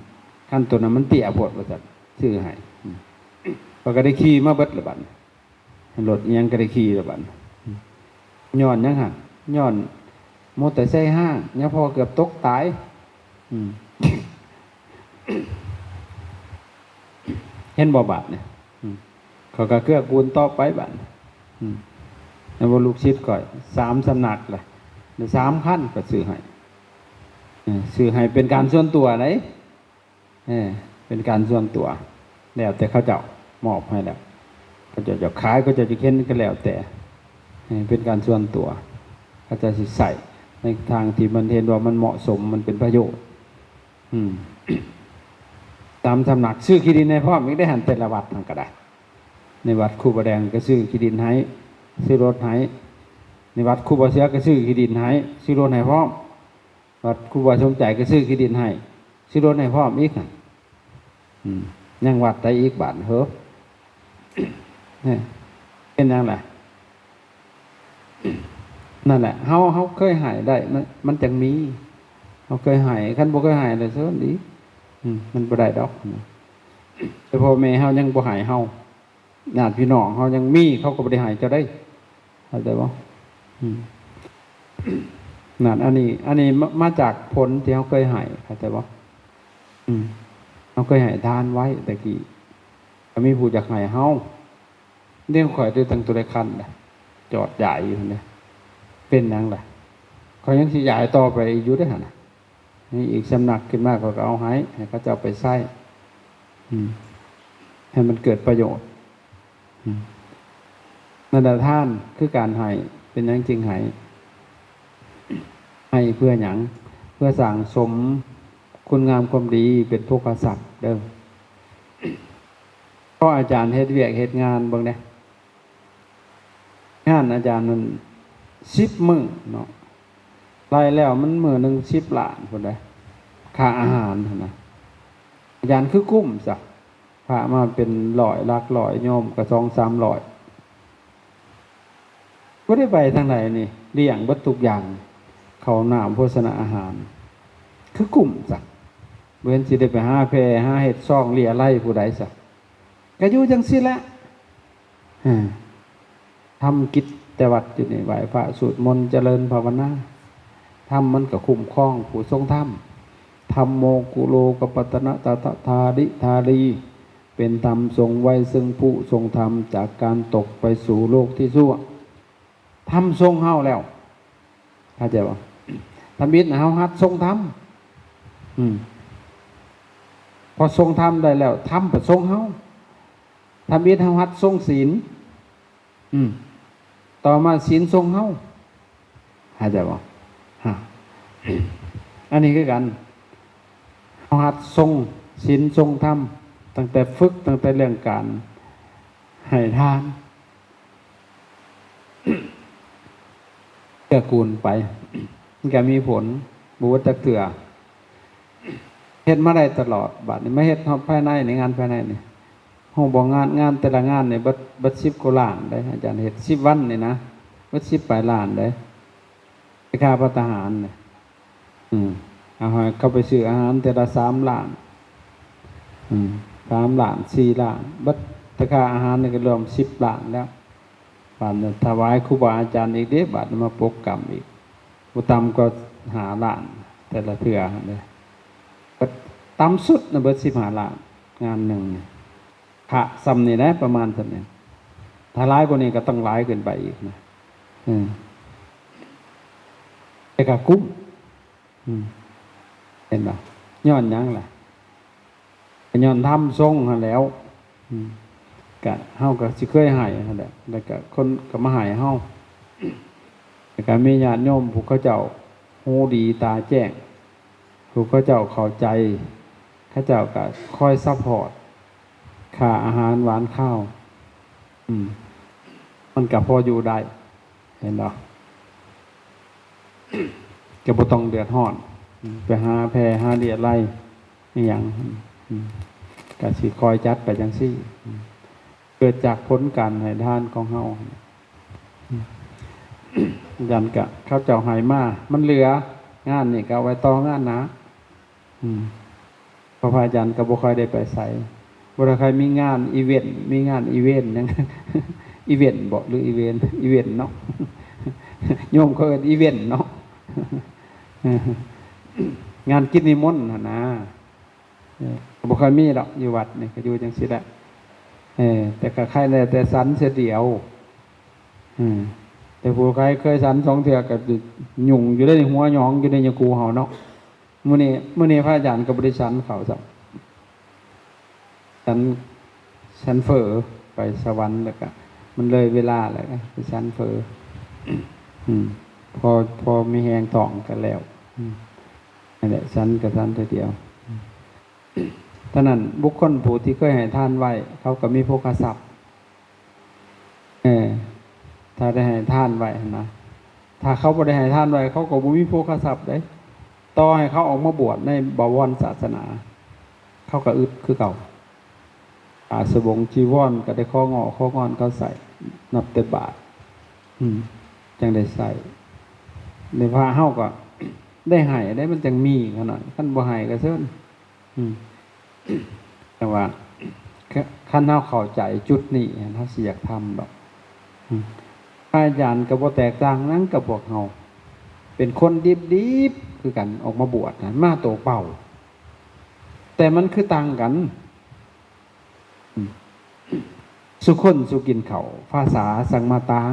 ຄັນໂຕນັ້ນມັນເຕ້ຍໂພດວ່າຊັ້ນ ຊື້ໃຫ້. ອືມ ຂ້ອຍກໍໄດ້ຂີ່ມາເບິດລະບັດ ລົດອີ່ຫຍັງກໍໄດ້ຂີ່ລະບັດ. ອືມ ຍ້ອນຫຍັງຫັ້ນ? ຍ້ອນມໍເຕີໄຊຮ້າງ ຍາພໍ່ເກືອບຕົກຕາຍ. ອືມ ເຫັນບໍ່ບາດນີ້? ອືມ ຂ້ອຍກໍເກື້ອກູນຕໍ່ໄປບາດ. ອືມ ແລ້ວບໍ່ ລູກສິດຂ້ອຍສາມສຳນັກລະ ໄດ້ສາມຄັນ ກໍຊື້ໃຫ້. ເອີ ຊື້ໃຫ້ເປັນການສ່ວນຕົວໃດ໋. ເອີ ເປັນການສ່ວນຕົວ ແລ້ວແຕ່ເຂົາເຈົ້າມອບໃຫ້ແລ້ວ ເຂົາເຈົ້າຈະຂາຍ ເຂົາເຈົ້າຈະເຮັດ ກໍແລ້ວແຕ່. ເອີ ເປັນການສ່ວນຕົວ ເຂົາເຈົ້າຊິໃຊ້ໃນທາງທີ່ມັນເຫັນວ່າມັນເໝາະສົມ ມັນເປັນປະໂຫຍດ. ອືມ ຕາມສຳນັກ ຊື້ທີ່ດິນໃຫ້ພ້ອມອີກເດ້ຫັ້ນ ແຕ່ລະວັດຫັ້ນກໍໄດ້. ໃນວັດຄູບາແດງກໍຊື້ທີ່ດິນໃຫ້ ຊື້ລົດໃຫ້. ໃນວັດຄູບາເສືອກໍຊື້ທີ່ດິນໃຫ້ ຊື້ລົດໃຫ້ພ້ອມ. ວັດຄູບາສົມໃຈກໍຊື້ທີ່ດິນໃຫ້ ຊື້ລົດໃຫ້ພ້ອມອີກຫັ້ນ. ອືມ ຍັງວັດໃດອີກບາດເຮີ? ເປັນຫຍັງລະ? ນັ້ນແຫຼະ ເຮົາ ເຮົາເຄີຍໃຫ້ໄດ້ ມັນ ມັນຈັ່ງມີ. ເຮົາເຄີຍໃຫ້ ຄັນບໍ່ເຄີຍໃຫ້ລະເຊີນດີ. ອືມ ມັນບໍ່ໄດ້ດອກ ແຕ່ພໍ່ແມ່ເຮົາຍັງບໍ່ໃຫ້ເຮົາ ຍາດພີ່ນ້ອງເຮົາຍັງມີ ເຂົາກໍບໍ່ໄດ້ໃຫ້ເຈົ້າໄດ໋ ເຂົ້າໃຈບໍ່? ອືມ ນັ້ນ ອັນນີ້ ອັນນີ້ມາ ມາຈາກຜົນທີ່ເຮົາເຄີຍໃຫ້ ເຂົ້າໃຈບໍ່? ອືມ ເຮົາເຄີຍໃຫ້ທານໄວ້ແຕ່ກີ້ ກໍມີຜູ້ຢາກໃຫ້ເຮົາ. ດຽວຂ້ອຍໄດ້ຕັ້ງໂຕໄດ້ຄັນ ຈອດຢາຍຢູ່ຫັ້ນເດ້ ເປັນຫຍັງລະ? ຂ້ອຍຍັງຊິຢາຍຕໍ່ໄປຢູ່ເດ້ຫັ້ນນະ. ມີອີກສຳນັກຂຶ້ນມາ ຂ້ອຍກໍເອົາໃຫ້ ໃຫ້ເຂົາເຈົ້າໄປໃຊ້ ອືມ ໃຫ້ມັນເກີດປະໂຫຍດ. ອືມ ນັ້ນລະ ທານຄືການໃຫ້. ເປັນຫຍັງຈຶ່ງໃຫ້? ໃຫ້ເພື່ອຫຍັງ? ເພື່ອສ້າງສົມຄຸນງາມຄວາມດີ ເປັນໂພຄະຊັບເດີ້. ເພາະອາຈານເຮັດວຽກເຮັດງານ ເບິ່ງແດ່ ງານອາຈານນັ້ນສິບມື້ເນາະ ໄລ່ແລ້ວມັນມື້ໜຶ່ງສິບລ້ານພຸ້ນເດ້. ຄ່າອາຫານຫັ້ນນະ. ອາຈານຄືກຸ້ມຊະ ພະມາເປັນຮ້ອຍ ຫຼັກຮ້ອຍ ໂຍມກໍສອງສາມຮ້ອຍ ບໍ່ໄດ້ໄປທາງໃດນີ້ ລ້ຽງເບິດທຸກຢ່າງ ເຂົ້ານ້ຳໂພຊະນາອາຫານ ຄືກຸ້ມຊະ. ບໍ່ເຫັນຊິໄດ້ໄປຫາແຜ່ຫາເຮັດຊອງເລຍໄລຜູ້ໃດຊະ ກໍຢູ່ຈັ່ງຊີ້ແຫຼະ. ເອີ ທຳກິດຈະວັດຢູ່ນີ້ ໄຫວ້ພະ ສູດມົນ ຈະເລີນພາວະນາ ທຳມັນກໍຄຸ້ມຄອງຜູ້ຊົງທຳ. ທຳໂມ ກຸໂລ ກະປັດຕະນະຕະທາ ທາລິທາລີ ເປັນທຳຊົງໄວ້ເຊິ່ງຜູ້ຊົງທຳ ຈາກການຕົກໄປສູ່ໂລກທີ່ຊົ່ວ. ທຳຊົງເຮົາແລ້ວ ເຂົ້າໃຈບໍ່? ທຳອິດເຮົາຫັດຊົງທຳ ອືມ ພໍຊົງທຳໄດ້ແລ້ວ ທຳກໍຊົງເຮົາ. ທຳອິດເຮົາຫັດຊົງສິນ ອືມ ຕໍ່ມາສິນຊົງເຮົາ ເຂົ້າໃຈບໍ່? ຮະ ອັນນີ້ຄືກັນ ເຮົາຫັດຊົງສິນຊົງທຳ ຕັ້ງແຕ່ຝຶກ ຕັ້ງແຕ່ເລື່ອງການໃຫ້ທານ ເກື້ອກູນໄປ ມັນກໍມີຜົນ ບໍ່ເບິດຈັກເທື່ອ ເຮັດມາໄດ້ຕະຫຼອດ. ບາດນີ້ມາເຮັດຮອດພາຍໃນນີ້ ງານພາຍໃນນີ້ ຮູ້ບໍ່? ງານ ງານແຕ່ລະງານນີ້ເບິດ ເບິດສິບກວ່າລ້ານເດ້ ອາຈານເຮັດສິບວັນນີ້ນະ ເບິດສິບປາຍລ້ານເດ້ ໄປຄ່າພັດທະຫານນີ້ ອືມ ເອົາໃຫ້ເຂົາໄປຊື້ອາຫານເທື່ອລະສາມລ້ານ ອືມ ສາມລ້ານ ສີ່ລ້ານ ເບິດ ແຕ່ຄ່າອາຫານນີ້ກໍລວມສິບລ້ານແລ້ວ. ບາດນີ້ຖວາຍຄູບາອາຈານອີກເດ້ ບາດນີ້ມາປົກກຳອີກ ບໍ່ຕ່ຳກວ່າຫ້າລ້ານແຕ່ລະເທື່ອຫັ້ນເດ້. ເບິດ ຕ່ຳສຸດນະເບິດສິບຫ້າລ້ານ ງານໜຶ່ງນີ້ ພະສ່ຳນີ້ແຫຼະ ປະມານສ່ຳນີ້ ຖ້າຫຼາຍກວ່ານີ້ກໍຕ້ອງຫຼາຍຂຶ້ນໄປອີກນະ ເອີ ແຕ່ກໍກຸ້ມ ອືມ ເຫັນບໍ່? ຍ້ອນຫຍັງລະ? ກໍຍ້ອນທຳຊົງຫັ້ນແຫຼ້ວ ອືມ ກະເຮົາກໍຊິເຄີຍໃຫ້ຫັ້ນແຫຼະ ແລ້ວກະຄົນກໍມາໃຫ້ເຮົາ ແລ້ວກະມີຍາດໂຍມຜູ້ເຂົາເຈົ້າຫູດີຕາແຈ້ງ ຜູ້ເຂົາເຈົ້າເຂົ້າໃຈ ເຂົາເຈົ້າກໍຄອຍຊັບພອດ ຄ່າອາຫານຫວານຄາວ ອືມ ມັນກໍພໍຢູ່ໄດ້ ເຫັນບໍ່? ກໍບໍ່ຕ້ອງເດືອດຮ້ອນ ໄປຫາແຜ່ຫາເລຍໄລອີ່ຫຍັງ ອືມ ກໍຊິຄອຍຈັດໄປຈັ່ງຊີ້ ອືມ ເກີດຈາກຜົນການໃຫ້ທານຂອງເຮົາ ອືມ ຢ້ານກະເຂົາເຈົ້າໃຫ້ມາ ມັນເຫຼືອ ງານນີ້ກໍເອົາໄວ້ຕໍ່ງານໜ້າ ອືມ ເພາະພະອາຈານກໍບໍ່ຄ່ອຍໄດ້ໄປໃສ ບໍ່ໄດ້ຄ່ອຍມີງານອີເວັນ ມີງານອີເວັນຫຍັງ ອີເວັນບໍ ຫຼືອີເວັນ? ອີເວັນເນາະ ໂຍມເຂົາເອີ້ນອີເວັນເນາະ ງານກິດນິມົນຫັ້ນນາ ເອີ ກໍບໍ່ຄ່ອຍມີດອກ ຢູ່ວັດນີ້ກໍຢູ່ຈັ່ງຊີ້ແຫຼະ ເອີ ແຕ່ກໍໃຄ່ແດ່ແຕ່ສັນເທື່ອດຽວ ເອີ ແຕ່ຜູ້ໃດເຄີຍສັນສອງເທື່ອກໍຫຍຸ້ງຢູ່ເດ້ ຫົວຫຍອງຢູ່ເດ້ ຍາຄູເຮົາເນາະ. ມື້ນີ້ ມື້ນີ້ພະອາຈານກໍບໍ່ໄດ້ສັນເຂົ້າຊ້ຳ ສັນ ສັນເຝີໄປສະຫວັນ ແລ້ວກະມັນເລີຍເວລາແລ້ວ ໄປສັນເຝີ ອືມ ພໍ ພໍມີແຮງທ້ອງກໍແລ້ວ ອືມ ນັ້ນແຫຼະ ສັນກໍສັນເທື່ອດຽວ ອືມ ເທົ່ານັ້ນ ບຸກຄົນຜູ້ທີ່ເຄີຍໃຫ້ທານໄວ້ ເຂົາກໍມີໂພຄະຊັບ ເອີ ຖ້າໄດ້ໃຫ້ທານໄວ້ຫັ້ນນະ ຖ້າເຂົາບໍ່ໄດ້ໃຫ້ທານໄວ້ ເຂົາກໍບໍ່ມີໂພຄະຊັບເດ້ ຕໍ່ໃຫ້ເຂົາອອກມາບວດໃນບະວອນສາສະໜາ ເຂົາກໍອຶດຄືເກົ່າ ຜ້າສະບົງຈີວອນກໍໄດ້ຂໍງໍ້ຂໍງອນເຂົາໃຊ້ ນັບແຕ່ບາດ ອືມ ຈັ່ງໄດ້ໃຊ້ ໃນພະເຮົາກໍໄດ້ໃຫ້ເດ້ ມັນຈັ່ງມີຂະໜ້ອຍ ຄັນບໍ່ໃຫ້ກໍເຊີນ ອືມ ແຕ່ວ່າ ຄ- ຄັນເຮົາເຂົ້າໃຈຈຸດນີ້ ເຮົາຊິຢາກທຳດອກ ອືມ ພະອາຈານກໍບໍ່ແຕກຕ່າງຫຍັງກັບພວກເຮົາ ເປັນຄົນດິບໆຄືກັນ ອອກມາບວດນະ ມາໂຕເປົ່າ ແຕ່ມັນຄືຕ່າງກັນ ອືມ ສຸຄົນສຸກິນເຂົ້າ ພາສາສັງມາຕ່າງ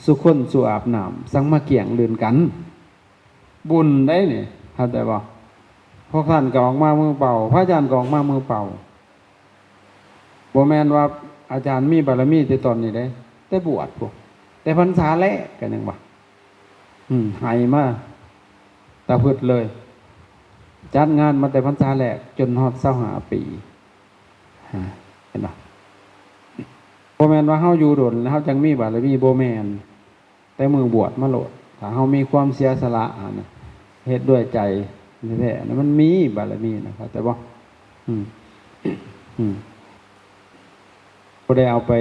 ສຸຄົນສຸອາບນ້ຳ ສັງມາກ້ຽງລື່ນກັນ. ບຸນໄດ໋ນີ້ ເຂົ້າໃຈບໍ່? ພວກທ່ານກໍອອກມາມືເປົ່າ ພະອາຈານກໍອອກມາມືເປົ່າ ບໍ່ແມ່ນວ່າອາຈານມີບາລະມີແຕ່ຕອນນີ້ເດ້ ແຕ່ບວດພຸ້ນ ແຕ່ພັນສາແລກກໍຍັງວ່າ ອືມ ໃຫ້ມາຕາພຶດເລີຍ ຈັດງານມາແຕ່ພັນສາແລກຈົນຮອດຊາວຫ້າປີ ຮະ ເຫັນບໍ່? ບໍ່ແມ່ນວ່າເຮົາຢູ່ດົນແລ້ວເຮົາຈັ່ງມີບາລະມີ ບໍ່ແມ່ນ. ແຕ່ມື້ບວດມາໂລດ ຖ້າເຮົາມີຄວາມເສຍສະຫຼະຫັ້ນນະ ເຮັດດ້ວຍໃຈ ແທ້ໆນະ ມັນມີບາລະມີນະ ເຂົ້າໃຈບໍ່? ອືມ ອືມ ບໍ່ໄດ້ເອົາໄປ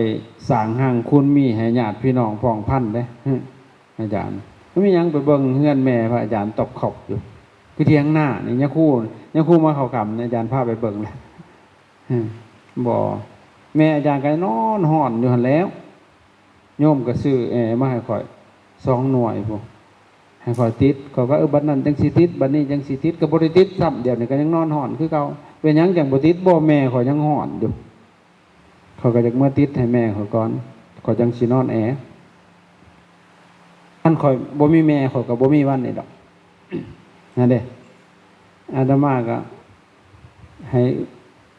ສ້າງຮັ່ງຄູນມີໃຫ້ຍາດພີ່ນ້ອງພ້ອງພັນເດ້ ອາຈານ. ມັນມີຫຍັງໄປເບິ່ງເຮືອນແມ່ພະອາຈານຕອບຂອບຢູ່ ຄືຖຽງນານີ້ ຍາຄູ ຍາຄູມາເຂົ້າຄ່ຳ ອາຈານພາໄປເບິ່ງແລ້ວ. ອືມ ບໍ່ ແມ່ອາຈານກໍນອນຮ້ອນຢູ່ຫັ້ນແຫຼ້ວ. ໂຍມກໍຊື້ແອມາໃຫ້ຂ້ອຍສອງໜ່ວຍພຸ້ນ ໃຫ້ຂ້ອຍຕິດ. ຂ້ອຍວ່າ ເອີ ບັດນັ້ນຈັ່ງຊິຕິດ ບັດນີ້ຈັ່ງຊິຕິດ ກໍບໍ່ໄດ້ຕິດຊ້ຳ. ດຽວນີ້ກໍຍັງນອນຮ້ອນຄືເກົ່າ. ເປັນຫຍັງຈັ່ງບໍ່ຕິດ? ບໍ່ ແມ່ຂ້ອຍຍັງຮ້ອນຢູ່. ຂ້ອຍກໍຢາກເມືອຕິດໃຫ້ແມ່ຂ້ອຍກ່ອນ ຂ້ອຍຈັ່ງຊິນອນແອ. ຄັນຂ້ອຍບໍ່ມີແມ່ ຂ້ອຍກໍບໍ່ມີວັນນີ້ດອກ. ນັ້ນເດ້ ອາດຕະມາກໍໃຫ້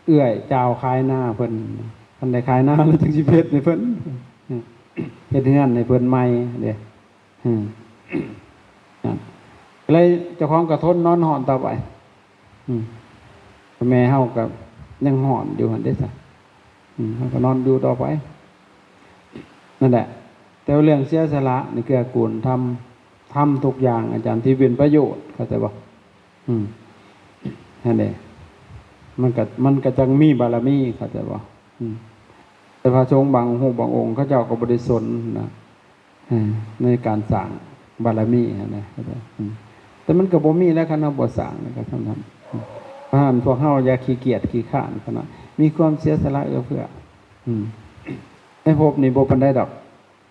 ເອື້ອຍຈ່າວຂາຍນາເພິ່ນ. ຄັນໄດ້ຂາຍນາແລ້ວ ຈຶ່ງຊິເຮັດໃຫ້ເພິ່ນ ເຮັດເຮືອນໃຫ້ເພິ່ນໃໝ່ເດ້. ອືມ ນັ້ນ ເລີຍເຈົ້າຂອງກໍທົນນອນຮ້ອນຕໍ່ໄປ. ອືມ ແມ່ເຮົາກໍຍັງຮ້ອນຢູ່ຫັ້ນເດ້ຊະ. ອືມ ເຮົາກໍນອນຢູ່ຕໍ່ໄປ. ນັ້ນແຫຼະ ແຕ່ວ່າເລື່ອງເສຍສະຫຼະນີ້ ເກື້ອກູນທຳ ທຳທຸກຢ່າງ ອາຈານ ທີ່ເປັນປະໂຫຍດ ເຂົ້າໃຈບໍ່? ອືມ ຫັ້ນເດ້ ມັນກໍ ມັນກໍຈັ່ງມີບາລະມີ ເຂົ້າໃຈບໍ່? ອືມ ແຕ່ພະສົງບາງຮູບບາງອົງ ເຂົາເຈົ້າກໍບໍ່ໄດ້ສົນນະ ເອີ ໃນການສ້າງບາລະມີຫັ້ນນະ ອືມ ແຕ່ມັນກໍບໍ່ມີແລ້ວ ຄັນເຮົາບໍ່ສ້າງກໍສ່ຳນັ້ນ. ອືມ ເພາະນັ້ນພວກເຮົາຢ່າຂີ້ກຽດຂີ້ຄ້ານຂະໜາດ ມີຄວາມເສຍສະຫຼະເອື້ອເຟື້ອ. ອືມ ໃນພົບນີ້ບໍ່ປານໃດດອກ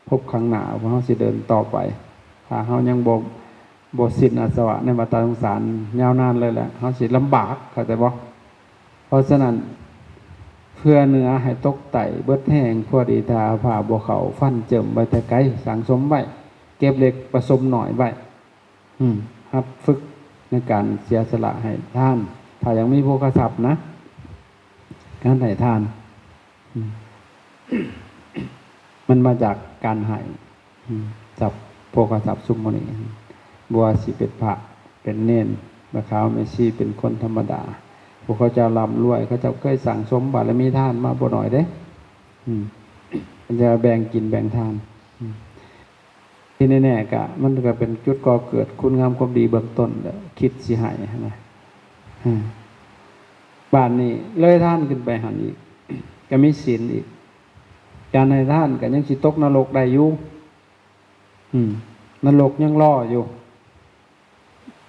ພົບຂ້າງໜ້າ ພວກເຮົາຊິເດີນຕໍ່ໄປ ຖ້າເຮົາຍັງບໍ່ ບໍ່ສິ້ນອາສະວະໃນວັດຕະສົງສານຍາວນານເລີຍແຫຼະ ເຮົາຊິລຳບາກ ເຂົ້າໃຈບໍ່? ເພາະສະນັ້ນ ເພື່ອເໜືອໃຫ້ຕົກໄຕ້ເບິດແຮງ ຜົວດີທາພາບໍ່ເຂົ້າ ຟັນເຈິ້ມໄວ້ແຕ່ໄກ ສັງສົມໄວ້ ເກັບເລັກປະສົມໜ້ອຍໄວ້. ອືມ ຫັດຝຶກໃນການເສຍສະຫຼະໃຫ້ທານ ຖ້າຢາກມີໂພຄະຊັບນະ ການໃຫ້ທານ ອືມ ມັນມາຈາກການໃຫ້. ອືມ ຊັບ ໂພຄະຊັບຊຸມມື້ນີ້ ບໍ່ວ່າຊິເປັນພະ ເປັນເນນ ແມ່ຂາວແມ່ຊີ ເປັນຄົນທຳມະດາ ພວກເຂົາເຈົ້າລ່ຳລວຍ ເຂົາເຈົ້າເຄີຍສັ່ງສົມບາລະມີທານມາບໍ່ໜ້ອຍເດ້. ອືມ ເຂົາເຈົ້າແບ່ງກິນແບ່ງທານ. ອືມ ທີ່ແນ່ໆກະ ມັນກະເປັນຈຸດກໍ່ເກີດຄຸນງາມຄວາມດີເບື້ອງຕົ້ນແຫຼະ ຄິດຊິໃຫ້ຫັ້ນນະ. ອືມ ບາດນີ້ເລີຍທານຂຶ້ນໄປຫັ້ນອີກ ກະມີສິນອີກ. ການໃຫ້ທານກໍຍັງຊິຕົກນະລົກໄດ້ຢູ່. ອືມ ນະລົກຍັງລໍຢູ່.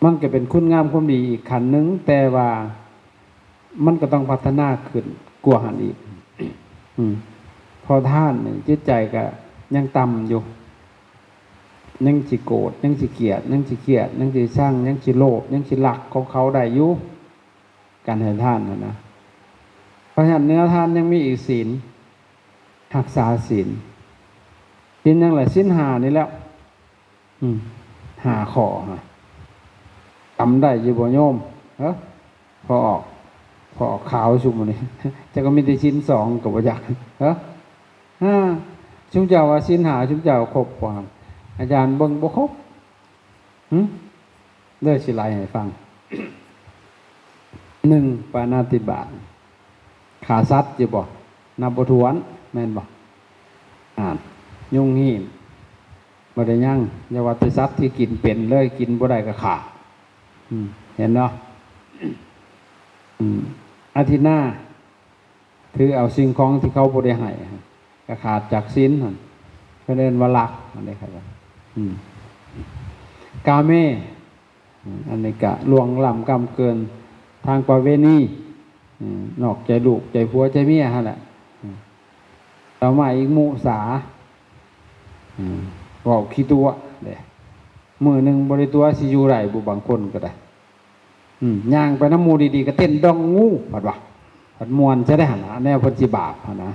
ມັນກໍເປັນຄຸນງາມຄວາມດີອີກຂັ້ນໜຶ່ງ, ແຕ່ວ່າມັນກໍຕ້ອງພັດທະນາຂຶ້ນກວ່າຫັ້ນອີກ. ອືມ ເພາະທານນີ້ຈິດໃຈກໍຍັງຕ່ຳຢູ່, ຍັງຊິໂກດ, ຍັງຊິກຽດ, ຍັງຊິຄຽດ, ຍັງຊິຊັງ, ຍັງຊິໂລບ, ຍັງຊິລັກຂອງເຂົາໄດ້ຢູ່. ການໃຫ້ທານຫັ້ນນະ. ເພາະສະນັ້ນເນື້ອທານຍັງມີອີກສິນ, ຮັກສາສິນ. ສິນຫຍັງລະ? ສິນຫ້ານີ້ແຫຼະ. ອືມ ຫ້າຂໍ້ນະ. ຈຳໄດ້ຢູ່ບໍ່ໂຍມ? ເອີ ພໍອອກ ພໍອອກຂາວຊຸມມື້ນີ້. ຈັກວ່າມີແຕ່ສິນສອງກໍບໍ່ຈັກ. ເອີ ອາ ຊຸມເຈົ້າວ່າສິນຫ້າ ຊຸມເຈົ້າຄົບບໍ່? ອາຈານເບິ່ງບໍ່ຄົບ. ຫຶ? ເດີ ຊິໄລ່ໃຫ້ຟັງ. ໜຶ່ງ ປານາຕິບາດ. ຂ້າສັດຢູ່ບໍ່? ນັບບໍ່ຖ້ວນ ແມ່ນບໍ່? ອ່ານ ຍຸງຮີມ ບໍ່ໄດ້ຍັງ. ຢ່າວ່າແຕ່ສັດທີ່ກິນເປັນເລີຍ, ກິນບໍ່ໄດ້ກໍຂ້າ. ອືມ ເຫັນເນາະ? ອືມ ອະທິນນາ ຖືເອົາສິ່ງຂອງທີ່ເຂົາບໍ່ໄດ້ໃຫ້ ກໍຂາດຈາກສິນຫັ້ນ ເພິ່ນເອີ້ນວ່າລັກຫັ້ນເດ້. ອືມ ກາເມ ອັນນີ້ກະລ່ວງລ້ຳກ້ຳເກີນທາງປະເວນີ ນອກໃຈລູກໃຈຜົວໃຈເມຍຫັ້ນແຫຼະ. ຕໍ່ມາອີກ ມຸສາ ເວົ້າຂີ້ຕົວະເດ້. ມື້ໜຶ່ງບໍ່ໄດ້ຕົວະ ຊິຢູ່ໄດ້ບໍ່? ບາງຄົນກໍໄດ້. ອືມ ຍ່າງໄປນຳໝູ່ດີໆ ກໍເຕັ້ນດອງງູ ພັດວ່າ ພັດມ່ວນຊະໄດ້ຫັ້ນນະ ແນວເພິ່ນຊິບາບຫັ້ນນະ.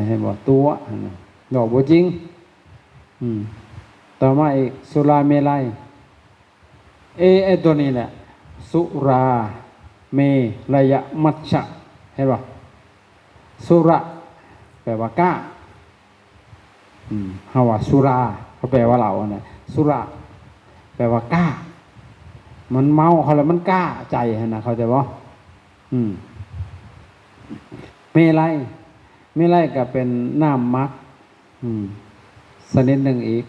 ເຫັນບໍ່? ຕົວະຫັ້ນນະ ເວົ້າບໍ່ຈິງ. ອືມ ຕໍ່ມາອີກ ສຸລາເມໄລ. ເອ ໄອ້ຕົວນີ້ແຫຼະ ສຸລາເມລະຍະມັດຊະ ເຫັນບໍ່? ສຸລະ ແປວ່າກ້າ. ອືມ ເຮົາວ່າສຸລາ ເຂົາແປວ່າເຫຼົ້າຫັ້ນນະ. ສຸລະ ແປວ່າກ້າ. ມັນເມົາເຂົາແລ້ວມັນກ້າໃຈຫັ້ນນະ ເຂົ້າໃຈບໍ່? ອືມ ເມໄລ ເມໄລກໍເປັນນ້ຳໝັກ ອືມ ຊະນິດໜຶ່ງອີກ.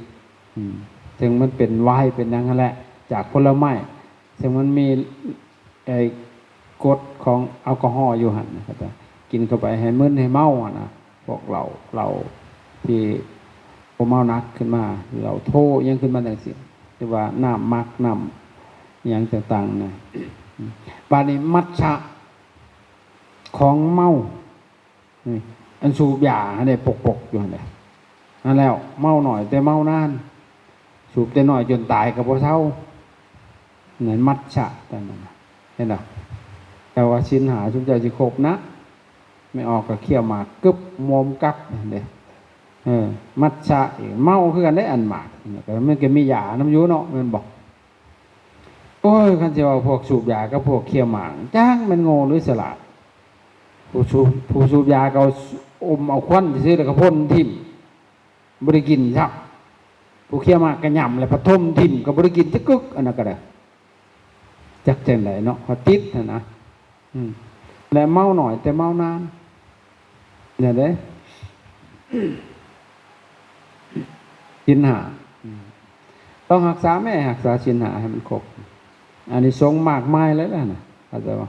ອືມ ເຖິງມັນເປັນໄວນ໌ເປັນຫຍັງຫັ້ນແຫຼະ ຈາກຜົນລະໄມ້ ເຊິ່ງມັນມີ ໄອ້ກົດຂອງແອລກໍຮໍຢູ່ຫັ້ນນະ ເຂົາເຈົ້າກິນເຂົ້າໄປໃຫ້ມຶນໃຫ້ເມົາຫັ້ນນະ ພວກເຫຼົ້າ ເຫຼົ້າທີ່ບໍ່ເມົາໜັກຂຶ້ນມາ ເຫຼົ້າໂທຫຍັງຂຶ້ນມາຈັ່ງຊີ້ ຫຼືວ່ານ້ຳໝັກ ນ້ຳຫຍັງຕ່າງໆນະ. ບາດນີ້ມັດຊະຂອງເມົາ ນີ້ ອັນສູບຢາຫັ້ນເດ້ ປົກໆຢູ່ຫັ້ນເດ້ ນັ້ນແລ້ວ ເມົາໜ້ອຍແຕ່ເມົານານ ສູບແຕ່ນ້ອຍຈົນຕາຍກໍບໍ່ເຊົາ ນັ້ນມັດຊະຕົວນັ້ນນະ ເຫັນບໍ່? ແຕ່ວ່າສິນຫ້າຊຸມເຈົ້າຊິຄົບນະ ແມ່ອອກກໍຄ້ຽວໝາກກຶບ ໂມມກັບຫັ້ນເດ້ ເອີ ມັດຊະອີກ ເມົາຄືກັນເດ້ ອັນໝາກ ມັນກໍມີຢານຳຢູ່ເນາະ ແມ່ນບໍ່? ໂອ້ຍ ຄັນຊິເວົ້າພວກສູບຢາກັບພວກຄ້ຽວໝາກ ຈັກແມ່ນໂງ່ຫຼືສະຫຼາດ. ຜູ້ສູບ ຜູ້ສູບຢາກໍອົມເອົາຄວັນຊື່ໆ ແລ້ວກໍພົ່ນຖິ້ມ ບໍ່ໄດ້ກິນຊ້ຳ. ຜູ້ຄ້ຽວໝາກກໍຫຍ້ຳ ແລ້ວປະຖົມຖິ້ມ ກໍບໍ່ໄດ້ກິນຈັກກຶກ ອັນນັ້ນກໍໄດ້. ຈັກຈັ່ງໃດເນາະ ເຂົາຕິດຫັ້ນນະ. ອືມ ແລະເມົາໜ້ອຍແຕ່ເມົານານ ແນວໃດ? ສິນຫ້າ ອືມ ຕ້ອງຮັກສາແມ້ ຮັກສາສິນຫ້າໃຫ້ມັນຄົບ ອານິສົງມາກມາຍເລີຍນະ ເຂົ້າໃຈບໍ່?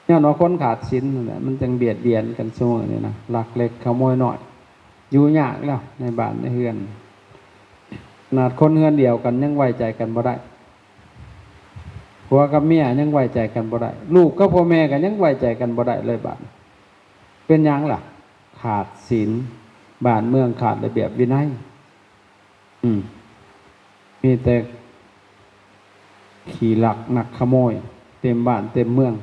ຍ້ອນວ່າຄົນຂາດສິນນັ້ນແຫຼະ ມັນຈຶ່ງບຽດບຽນກັນຊຸມື້ນີ້ນະ ລັກເລັກຂະໂມຍນ້ອຍ ຢູ່ຍາກແລ້ວໃນບ້ານໃນເຮືອນ ຂະໜາດຄົນເຮືອນດຽວກັນຍັງໄວ້ໃຈກັນບໍ່ໄດ້. ຜົວກັບເມຍຍັງໄວ້ໃຈກັນບໍ່ໄດ້ ລູກກັບພໍ່ແມ່ກໍຍັງໄວ້ໃຈກັນບໍ່ໄດ້ເລີຍບາດນີ້. ເປັນຫຍັງລະ? ຂາດສິນ ບ້ານເມືອງຂາດລະບຽບວິໄນ ອືມ ມີແຕ່ຂີ້ລັກນັກຂະໂມຍ ເຕັມບ້ານເຕັມເມືອງ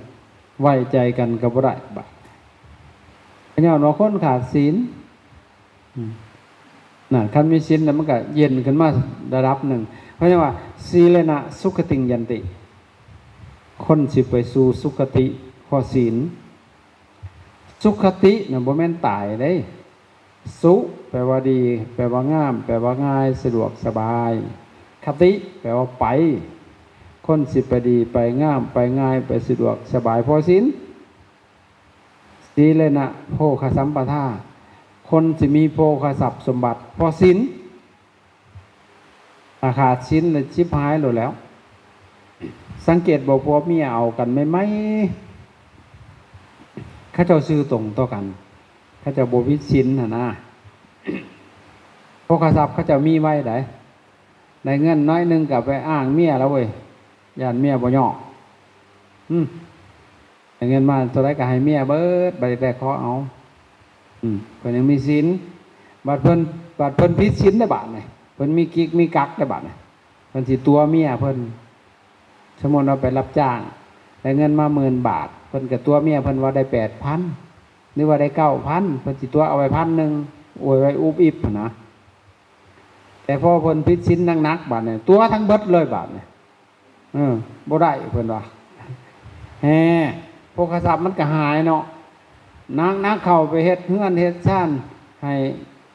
ໄວ້ໃຈກັນກໍບໍ່ໄດ້ບາດ ກໍຍ້ອນວ່າຄົນຂາດສິນ. ອືມ ນັ້ນ ຄັນມີສິນແລ້ວມັນກໍເຢັນຂຶ້ນມາລະດັບໜຶ່ງ ເຂົາເອີ້ນວ່າ ສີເລນະສຸຄະຕິງຍັນຕິ ຄົນຊິໄປສູ່ສຸຄະຕິເພາະສິນ. ສຸຄະຕິນະ ບໍ່ແມ່ນຕາຍເດ້. ສຸ ແປວ່າດີ ແປວ່າງາມ ແປວ່າງ່າຍ ສະດວກສະບາຍ ຄະຕິ ແປວ່າໄປ ຄົນຊິໄປດີໄປງາມໄປງ່າຍໄປສະດວກສະບາຍເພາະສິນ. ສີເລນະໂພຄະສຳປະທາ ຄົນຊິມີໂພຄະຊັບສົມບັດເພາະສິນ. ຖ້າຂາດສິນແລ້ວຊິບຫາຍໂລດແລ້ວ. ສັງເກດບໍ່ ຜົວເມຍເອົາກັນໃໝ່ໆ ເຂົາເຈົ້າຊື່ຕົງຕໍ່ກັນ ເຂົາເຈົ້າບໍ່ຜິດສິນຫັ້ນນະ ໂພຄະຊັບເຂົາເຈົ້າມີໄວໃດ. ໄດ້ເງິນໜ້ອຍໜຶ່ງກໍໄປອ້າງເມຍແລ້ວເວີຍ ຢ້ານເມຍບໍ່ຍອມ. ອືມ ໄດ້ເງິນມາເທົ່າໃດກໍໃຫ້ເມຍເບິດ ບໍ່ໄດ້ແຕ່ຂໍເອົາ. ອືມ ເພິ່ນຍັງມີສິນ ບັດເພິ່ນ ບັດເພິ່ນຜິດສິນໄດ໋ບາດນີ້ ເພິ່ນມີກິກມີກັກໄດ໋ບາດນີ້ ເພິ່ນຊິຕົວະເມຍເພິ່ນ. ສົມມຸດວ່າໄປຮັບຈ້າງ ໄດ້ເງິນມາໝື່ນບາດ ເພິ່ນກໍຕົວະເມຍເພິ່ນວ່າໄດ້ແປດພັນ ຫຼືວ່າໄດ້ເກົ້າພັນ ເພິ່ນຊິຕົວະເອົາໄວ້ພັນໜຶ່ງ ອວຍໄວ້ອຸບອິບຫັ້ນນະ. ແຕ່ພໍເພິ່ນຜິດສິນໜັກໆ ບາດນີ້ຕົວະທັງເບິດເລີຍບາດນີ້. ເອີ ບໍ່ໄດ້ເພິ່ນວ່າ ແຮ ໂພຄະຊັບມັນກໍຫາຍເນາະ ໜັກໆ ເຂົ້າໄປເຮັດເຮືອນເຮັດຊານໃຫ້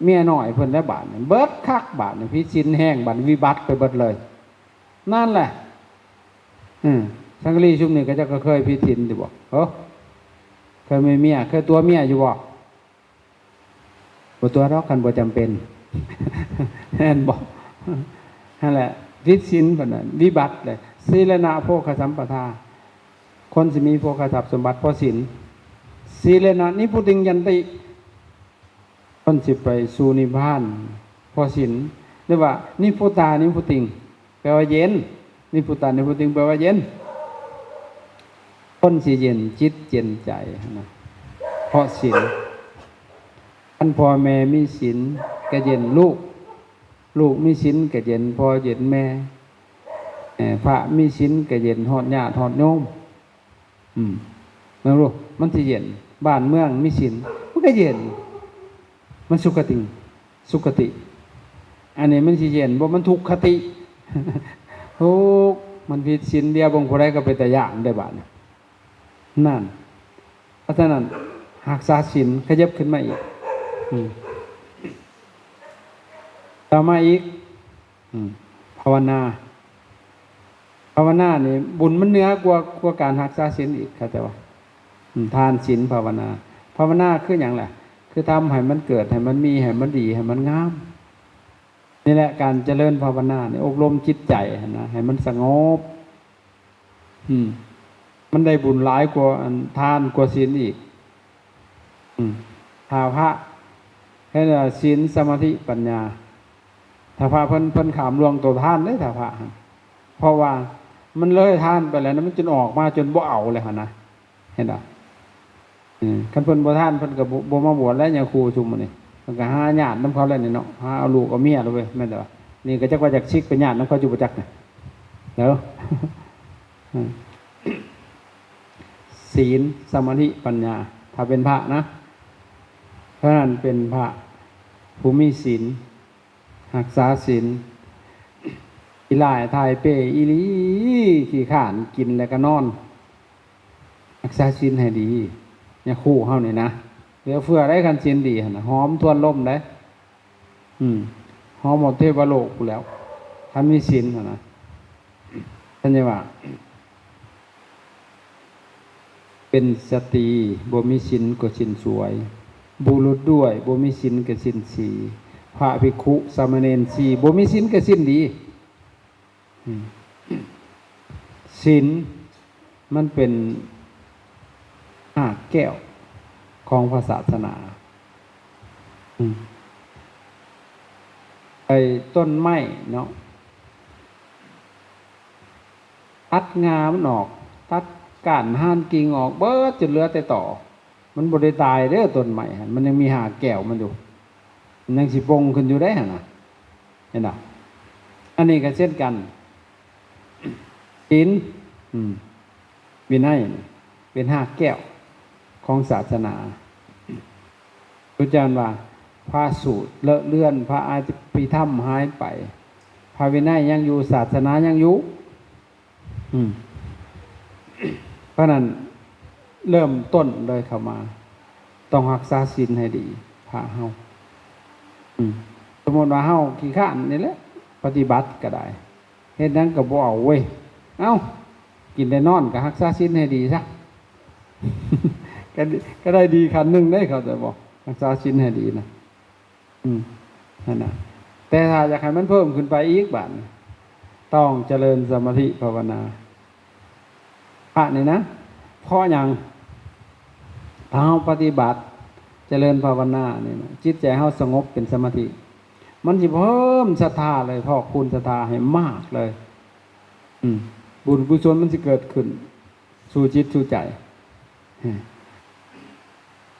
ເມຍນ້ອຍເພິ່ນແລ້ວບາດນີ້ ເບິດຄັກບາດນີ້ ຜິດສິນແຮງບາດນີ້ ວິບັດໄປເບິດເລີຍ. ນັ້ນແຫຼະ. ອືມ ສັງກະລີຊຸມນີ້ ເຂົາເຈົ້າກໍເຄີຍຜິດສິນຢູ່ບໍ່? ເອີ ເຄີຍມີເມຍ ເຄີຍຕົວະເມຍຢູ່ບໍ່? ບໍ່ຕົວະດອກ ຄັນບໍ່ຈຳເປັນ ແມ່ນບໍ່? ຫັ້ນແຫຼະ ຜິດສິນປານນັ້ນ ວິບັດເລີຍ. ສີເລນະໂພຄະສຳປະທາ ຄົນຊິມີໂພຄະຊັບສົມບັດເພາະສິນ. ສີເລນະນິບພຸຕິງຍັນຕິ ຄົນຊິໄປສູ່ນິບພານເພາະສິນ ຫຼືວ່ານິບພຸຕານິບພຸຕິງ ແປວ່າເຢັນ. ນິບພຸຕານິບພຸຕິງ ແປວ່າເຢັນ. ຄົນຊິເຢັນຈິດເຢັນໃຈນະ ເພາະສິນ. ຄັນພໍ່ແມ່ມີສິນກໍເຢັນລູກ, ລູກມີສິນກໍເຢັນພໍ່ເຢັນແມ່, ເອີ ພະມີສິນກໍເຢັນຮອດຍາດຮອດໂຍມ. ອືມ ເບິ່ງດູ ມັນຊິເຢັນ. ບ້ານເມືອງມີສິນ ມັນກໍເຢັນ ມັນສຸຂະຕິ ສຸຂະຕິ. ອັນນີ້ມັນຊິເຢັນບໍ່? ມັນທຸກຂະຕິ ທຸກ. ມັນຜິດສິນດຽວເບິ່ງ ຜູ້ໃດກໍເປັນຕາຢ້ານເດ້ບາດນີ້. ນັ້ນ ເພາະສະນັ້ນ ຮັກສາສິນ ຂະຫຍັບຂຶ້ນມາອີກ. ອືມ ຕໍ່ມາອີກ ອືມ ພາວະນາ ພາວະນານີ້ບຸນມັນເໜືອກວ່າ ກວ່າການຮັກສາສິນອີກ ເຂົ້າໃຈບໍ່? ອືມ ທານ ສິນ ພາວະນາ. ພາວະນາຄືຫຍັງລະ? ຄືທຳໃຫ້ມັນເກີດ ໃຫ້ມັນມີ ໃຫ້ມັນດີ ໃຫ້ມັນງາມ. ນີ້ແຫຼະ ການຈະເລີນພາວະນານີ້ ອົບຮົມຈິດໃຈຫັ້ນນະ ໃຫ້ມັນສະຫງົບ ອືມ ມັນໄດ້ບຸນຫຼາຍກວ່າອັນທານກວ່າສິນອີກ. ອືມ ຖ້າພະ ເຮັດວ່າສິນ ສະມາທິ ປັນຍາ ຖ້າພະເພິ່ນ ເພິ່ນຂ້າມລ່ວງໂຕທານເດ້ ຖ້າພະຫັ້ນ ເພາະວ່າມັນເລີຍທານໄປແລ້ວນະ ມັນຈົນອອກມາຈົນບໍ່ເອົາແລ້ວຫັ້ນນະ ເຫັນບໍ່? ເອີ ຄັນເພິ່ນບໍ່ທານ ເພິ່ນກໍບໍ່ ບໍ່ມາບວດແລ້ວ ຍາຄູຊຸມມື້ນີ້ ເພິ່ນກໍຫາຍາດນຳເຂົາແລ້ວນີ້ເນາະ ຫາເອົາລູກເອົາເມຍແລ້ວເວີຍ ແມ່ນແຕ່ວ່າ ນີ້ກໍຈັກວ່າຢາກສິກໄປຍາດນຳເຂົາຢູ່ບໍ່ຈັກນະ ເດີ ອືມ ສິນ ສະມາທິ ປັນຍາ ຖ້າເປັນພະນະ ເພາະນັ້ນເປັນພະຜູ້ມີສິນ ຮັກສາສິນ ຂີ້ລ້າຍຖ່າຍເປ່ອີ່ຫຼີ ຂີ້ຄ້ານກິນແລ້ວກໍນອນ ຮັກສາສິນໃຫ້ດີ ຍາຄູເຮົານີ້ນະ ເຫຼືອເຟືອໄດ໋ ຄັນສິນດີຫັ້ນນະ ຫອມທວນລົມໄດ໋ ອືມ ຫອມຮອດເທວະໂລກພຸ້ນແລ້ວ ຄັນມີສິນຫັ້ນນະ ເພິ່ນຍັງວ່າ ເປັນສະຕີບໍ່ມີສິນກໍສິນສວຍ ບຸລຸດດ້ວຍບໍ່ມີສິນກໍສິນສີ ພະພິກຂຸສາມະເນນຊີບໍ່ມີສິນກໍສິນດີ. ອືມ ສິນມັນເປັນຮາກແກ້ວຂອງພະສາສະໜາ. ອືມ ໄອ້ຕົ້ນໄມ້ເນາະ ຕັດງ່າມັນອອກ ຕັດກ້ານຮານກິ່ງອອກເບິດ ຈົນເຫຼືອແຕ່ຕໍ. ມັນບໍ່ໄດ້ຕາຍເດີ້ ຕົ້ນໄມ້ຫັ້ນ ມັນຍັງມີຮາກແກ້ວມັນຢູ່ ມັນຍັງຊິປົ່ງຂຶ້ນຢູ່ເດ້ຫັ້ນນະ ເຫັນບໍ່? ອັນນີ້ກໍເຊັ່ນກັນ ສິນ ອືມ ວິໄນ ເປັນຮາກແກ້ວຂອງສາສະໜາ. ພະເຈົ້າວ່າ ພະສູດເລາະເລືອນ ພະອະພິທຳຫາຍໄປ ພະວິໄນຍັງຢູ່ ສາສະໜາຍັງຢູ່. ອືມ ເພາະນັ້ນເລີ່ມຕົ້ນເລີຍເຂົ້າມາ ຕ້ອງຮັກສາສິນໃຫ້ດີ ພະເຮົາ. ອືມ ສົມມຸດວ່າເຮົາຂີ້ຄ້ານນີ້ແຫຼະ ປະຕິບັດກໍໄດ້ ເຮັດຫຍັງກໍບໍ່ເອົາເວີຍ ເອົ້າ ກິນແຕ່ນອນກໍຮັກສາສິນໃຫ້ດີຊະ ກໍ ກໍໄດ້ດີຂັ້ນໜຶ່ງເດ້ ເຂົ້າໃຈບໍ່? ຮັກສາສິນໃຫ້ດີນະ. ອືມ ຫັ້ນນະ ແຕ່ຖ້າຢາກໃຫ້ມັນເພີ່ມຂຶ້ນໄປອີກບາດນີ້ ຕ້ອງຈະເລີນສະມາທິພາວະນາ ພະນີ້ນະ. ເພາະຫຍັງ? ຖ້າເຮົາປະຕິບັດຈະເລີນພາວະນານີ້ນະ ຈິດໃຈເຮົາສະຫງົບເປັນສະມາທິ ມັນຊິເພີ່ມສັດທາເລີຍ ພອກພູນສັດທາໃຫ້ມາກເລີຍ. ອືມ ບຸນກຸສົນມັນຊິເກີດຂຶ້ນ ສູ່ຈິດສູ່ໃຈ.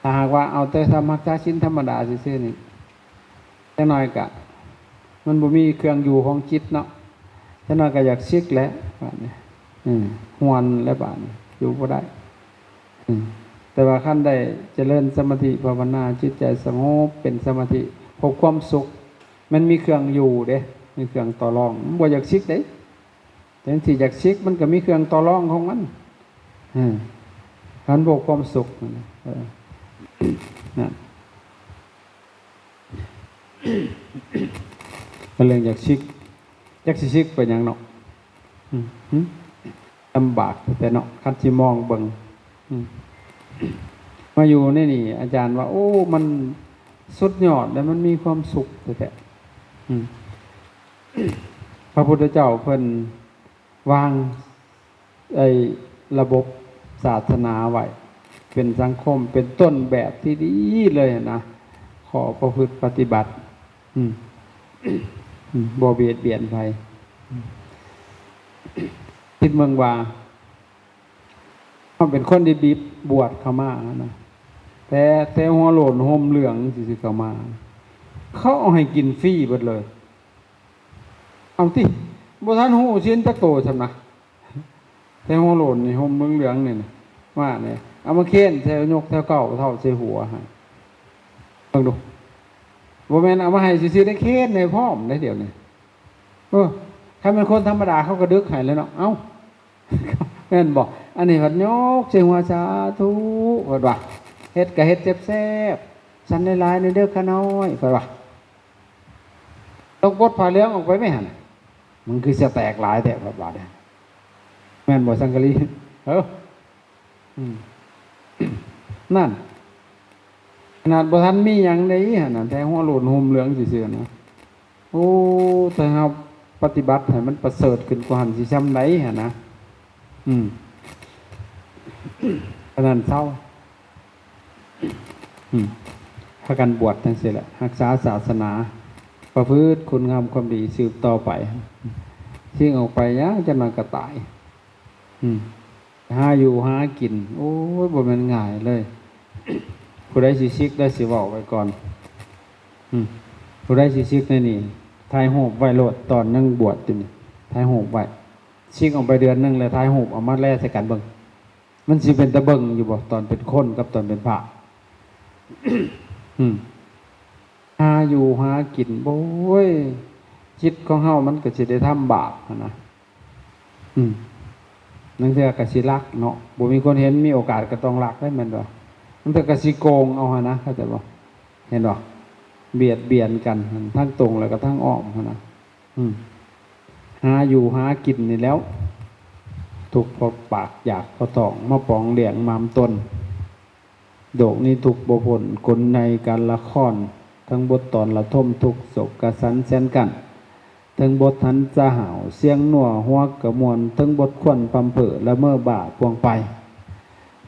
ຖ້າຫາກວ່າເອົາແຕ່ທຳຮັກສາສິນທຳມະດາຊື່ໆນີ້ ຈັກໜ້ອຍກະມັນບໍ່ມີເຄື່ອງຢູ່ຂອງຈິດເນາະ ຈັກໜ້ອຍກະຢາກສິກແຫຼະບາດນີ້. ເອີ ຮ່ວນແລ້ວບາດນີ້ ຢູ່ບໍ່ໄດ້. ອືມ ແຕ່ວ່າຄັນໄດ້ຈະເລີນສະມາທິພາວະນາ ຈິດໃຈສະຫງົບເປັນສະມາທິ ພົບຄວາມສຸກ ມັນມີເຄື່ອງຢູ່ເດ້ ມີເຄື່ອງຕໍ່ລອງ ມັນບໍ່ຢາກສິກເດ້. ແທນທີ່ຢາກສິກ ມັນກໍມີເຄື່ອງຕໍ່ລອງຂອງມັນ. ເອີ ຄັນບໍ່ຄວາມສຸກ ເອີ ນັ້ນ ເລື່ອງຢາກສິກ ຈັກຊິສິກໄປຫຍັງເນາະ. ອືມ ລຳບາກແທ້ເນາະ ຄັນຊິມອງເບິ່ງ. ອືມ ມາຢູ່ໃນນີ້ ອາຈານວ່າ ໂອ້ ມັນສຸດຍອດ ແລະ ມັນມີຄວາມສຸກແທ້ໆ. ອືມ ພະພຸດທະເຈົ້າເພິ່ນ ວາງໄອ້ລະບົບສາສະໜາໄວ້ ເປັນສັງຄົມ ເປັນຕົ້ນແບບທີ່ດີເລີຍຫັ້ນນະ ຂໍ້ປະພຶດປະຕິບັດ. ອືມ ອືມ ບໍ່ບຽດບຽນໃຜ. ອືມ ຄິດເບິ່ງວ່າ ເຮົາເປັນຄົນດີໆ ບວດເຂົ້າມານະ ແຕ່ ແຕ່ຫົວໂລ້ນຫົ່ມເຫຼືອງຊື່ໆ ເຂົ້າມາ ເຂົາເອົາໃຫ້ກິນຟຣີເບິດເລີຍ. ເອົາຕິ ບໍ່ທັນຮູ້ສິນຈັກໂຕຊ້ຳນະ ແຕ່ຫົວໂລ້ນນີ້ ຫົ່ມເຫຼືອງໆນີ້ນະ ມານີ້ ເອົາມາເຄນໃສ່ ຍົກແຖວເກົ້າເທົ່າໃສ່ຫົວໃຫ້ ເບິ່ງດູ. ບໍ່ແມ່ນເອົາມາໃຫ້ຊື່ໆ ໄດ້ເຄນໃຫ້ພ້ອມໄດ໋ດຽວນີ້. ເອີ ຄັນແມ່ນຄົນທຳມະດາ ເຂົາກໍດຶກໃຫ້ແລ້ວເນາະ. ເອົ້າ ແມ່ນບໍ່? ອັນນີ້ພັດຍົກໃສ່ຫົວ ສາທຸ ເພິ່ນວ່າ ເຮັດກະເຮັດແຊບໆ ສັນຫຼາຍໆ ແດ່ເດີ້ຂ້ານ້ອຍ ເພິ່ນວ່າ. ຕົກບົດຜ້າເຫຼືອງອອກໄປແມ່ຫັ້ນ ມັນຄືສະແຕກຫຼາຍແທ້ ເພິ່ນວ່າເດ້. ແມ່ນບໍ່ ສັງກະລີ? ເອີ ອືມ ນັ້ນ ຂະໜາດບໍ່ທັນມີຫຍັງເດ້ຫັ້ນນະ ແຕ່ຫົວໂລ້ນຫົ່ມເຫຼືອງຊື່ໆນະ. ໂອ້ ຖ້າເຮົາປະຕິບັດໃຫ້ມັນປະເສີດຂຶ້ນກວ່າຫັ້ນ ຊິຊ່ຳໃດຫັ້ນນະ. ອືມ ອັນນັ້ນເຊົາ ອືມ ພາກັນບວດຈັ່ງຊີ້ແຫຼະ ຮັກສາສາສະໜາ ປະພຶດຄຸນງາມຄວາມດີສືບຕໍ່ໄປ. ຊິງອອກໄປຫຍັງ ຈັກໜ່ອຍກໍຕາຍ. ອືມ ຫາຢູ່ຫາກິນ ໂອ້ຍ ບໍ່ແມ່ນງ່າຍເລີຍ. ຜູ້ໃດຊິສິກໄດ້ ຊິເວົ້າໄວ້ກ່ອນ. ອືມ ຜູ້ໃດຊິສິກໃນນີ້ ຖ່າຍຮູບໄວ້ໂລດ ຕອນຍັງບວດຢູ່ນີ້ ຖ່າຍຮູບໄວ້. ສິກອອກໄປເດືອນໜຶ່ງແລ້ວ ຖ່າຍຮູບເອົາມາແລໃສ່ກັນເບິ່ງ ມັນຊິເປັນຕາເບິ່ງຢູ່ບໍ່ ຕອນເປັນຄົນກັບຕອນເປັນພະ? ອືມ ຫາຢູ່ຫາກິນ ໂອ້ຍ ຈິດຂອງເຮົາມັນກໍຊິໄດ້ທຳບາບຫັ້ນນະ. ອືມ ລາງເທື່ອກໍຊິລັກເນາະ ບໍ່ມີຄົນເຫັນ ມີໂອກາດກໍຕ້ອງລັກເດ້ ແມ່ນບໍ່? ລາງເທື່ອກໍຊິໂກງເອົາຫັ້ນນະ ເຂົ້າໃຈບໍ່? ເຫັນບໍ່? ບຽດບຽນກັນ ທັງຕົງແລ້ວກໍທັງອ້ອມຫັ້ນນະ. ອືມ ຫາຢູ່ຫາກິນນີ້ແຫຼ້ວ ທຸກເພາະປາກ ຢາກເພາະທ້ອງ ມາປອງລ້ຽງມາມຕົນ. ໂລກນີ້ທຸກບໍ່ພົ້ນ ກົນໃນການລະຄອນ ທັງບົດຕອນລະທົມທຸກໂສກກະສັນແສນກັນ ເຖິງບົດຫັນສະຫາວ ສຽງນົວຫົວກະມ່ວນ ເຖິງບົດຄວນພ່ຳເພີລະເມີບ້າພວງໄປ.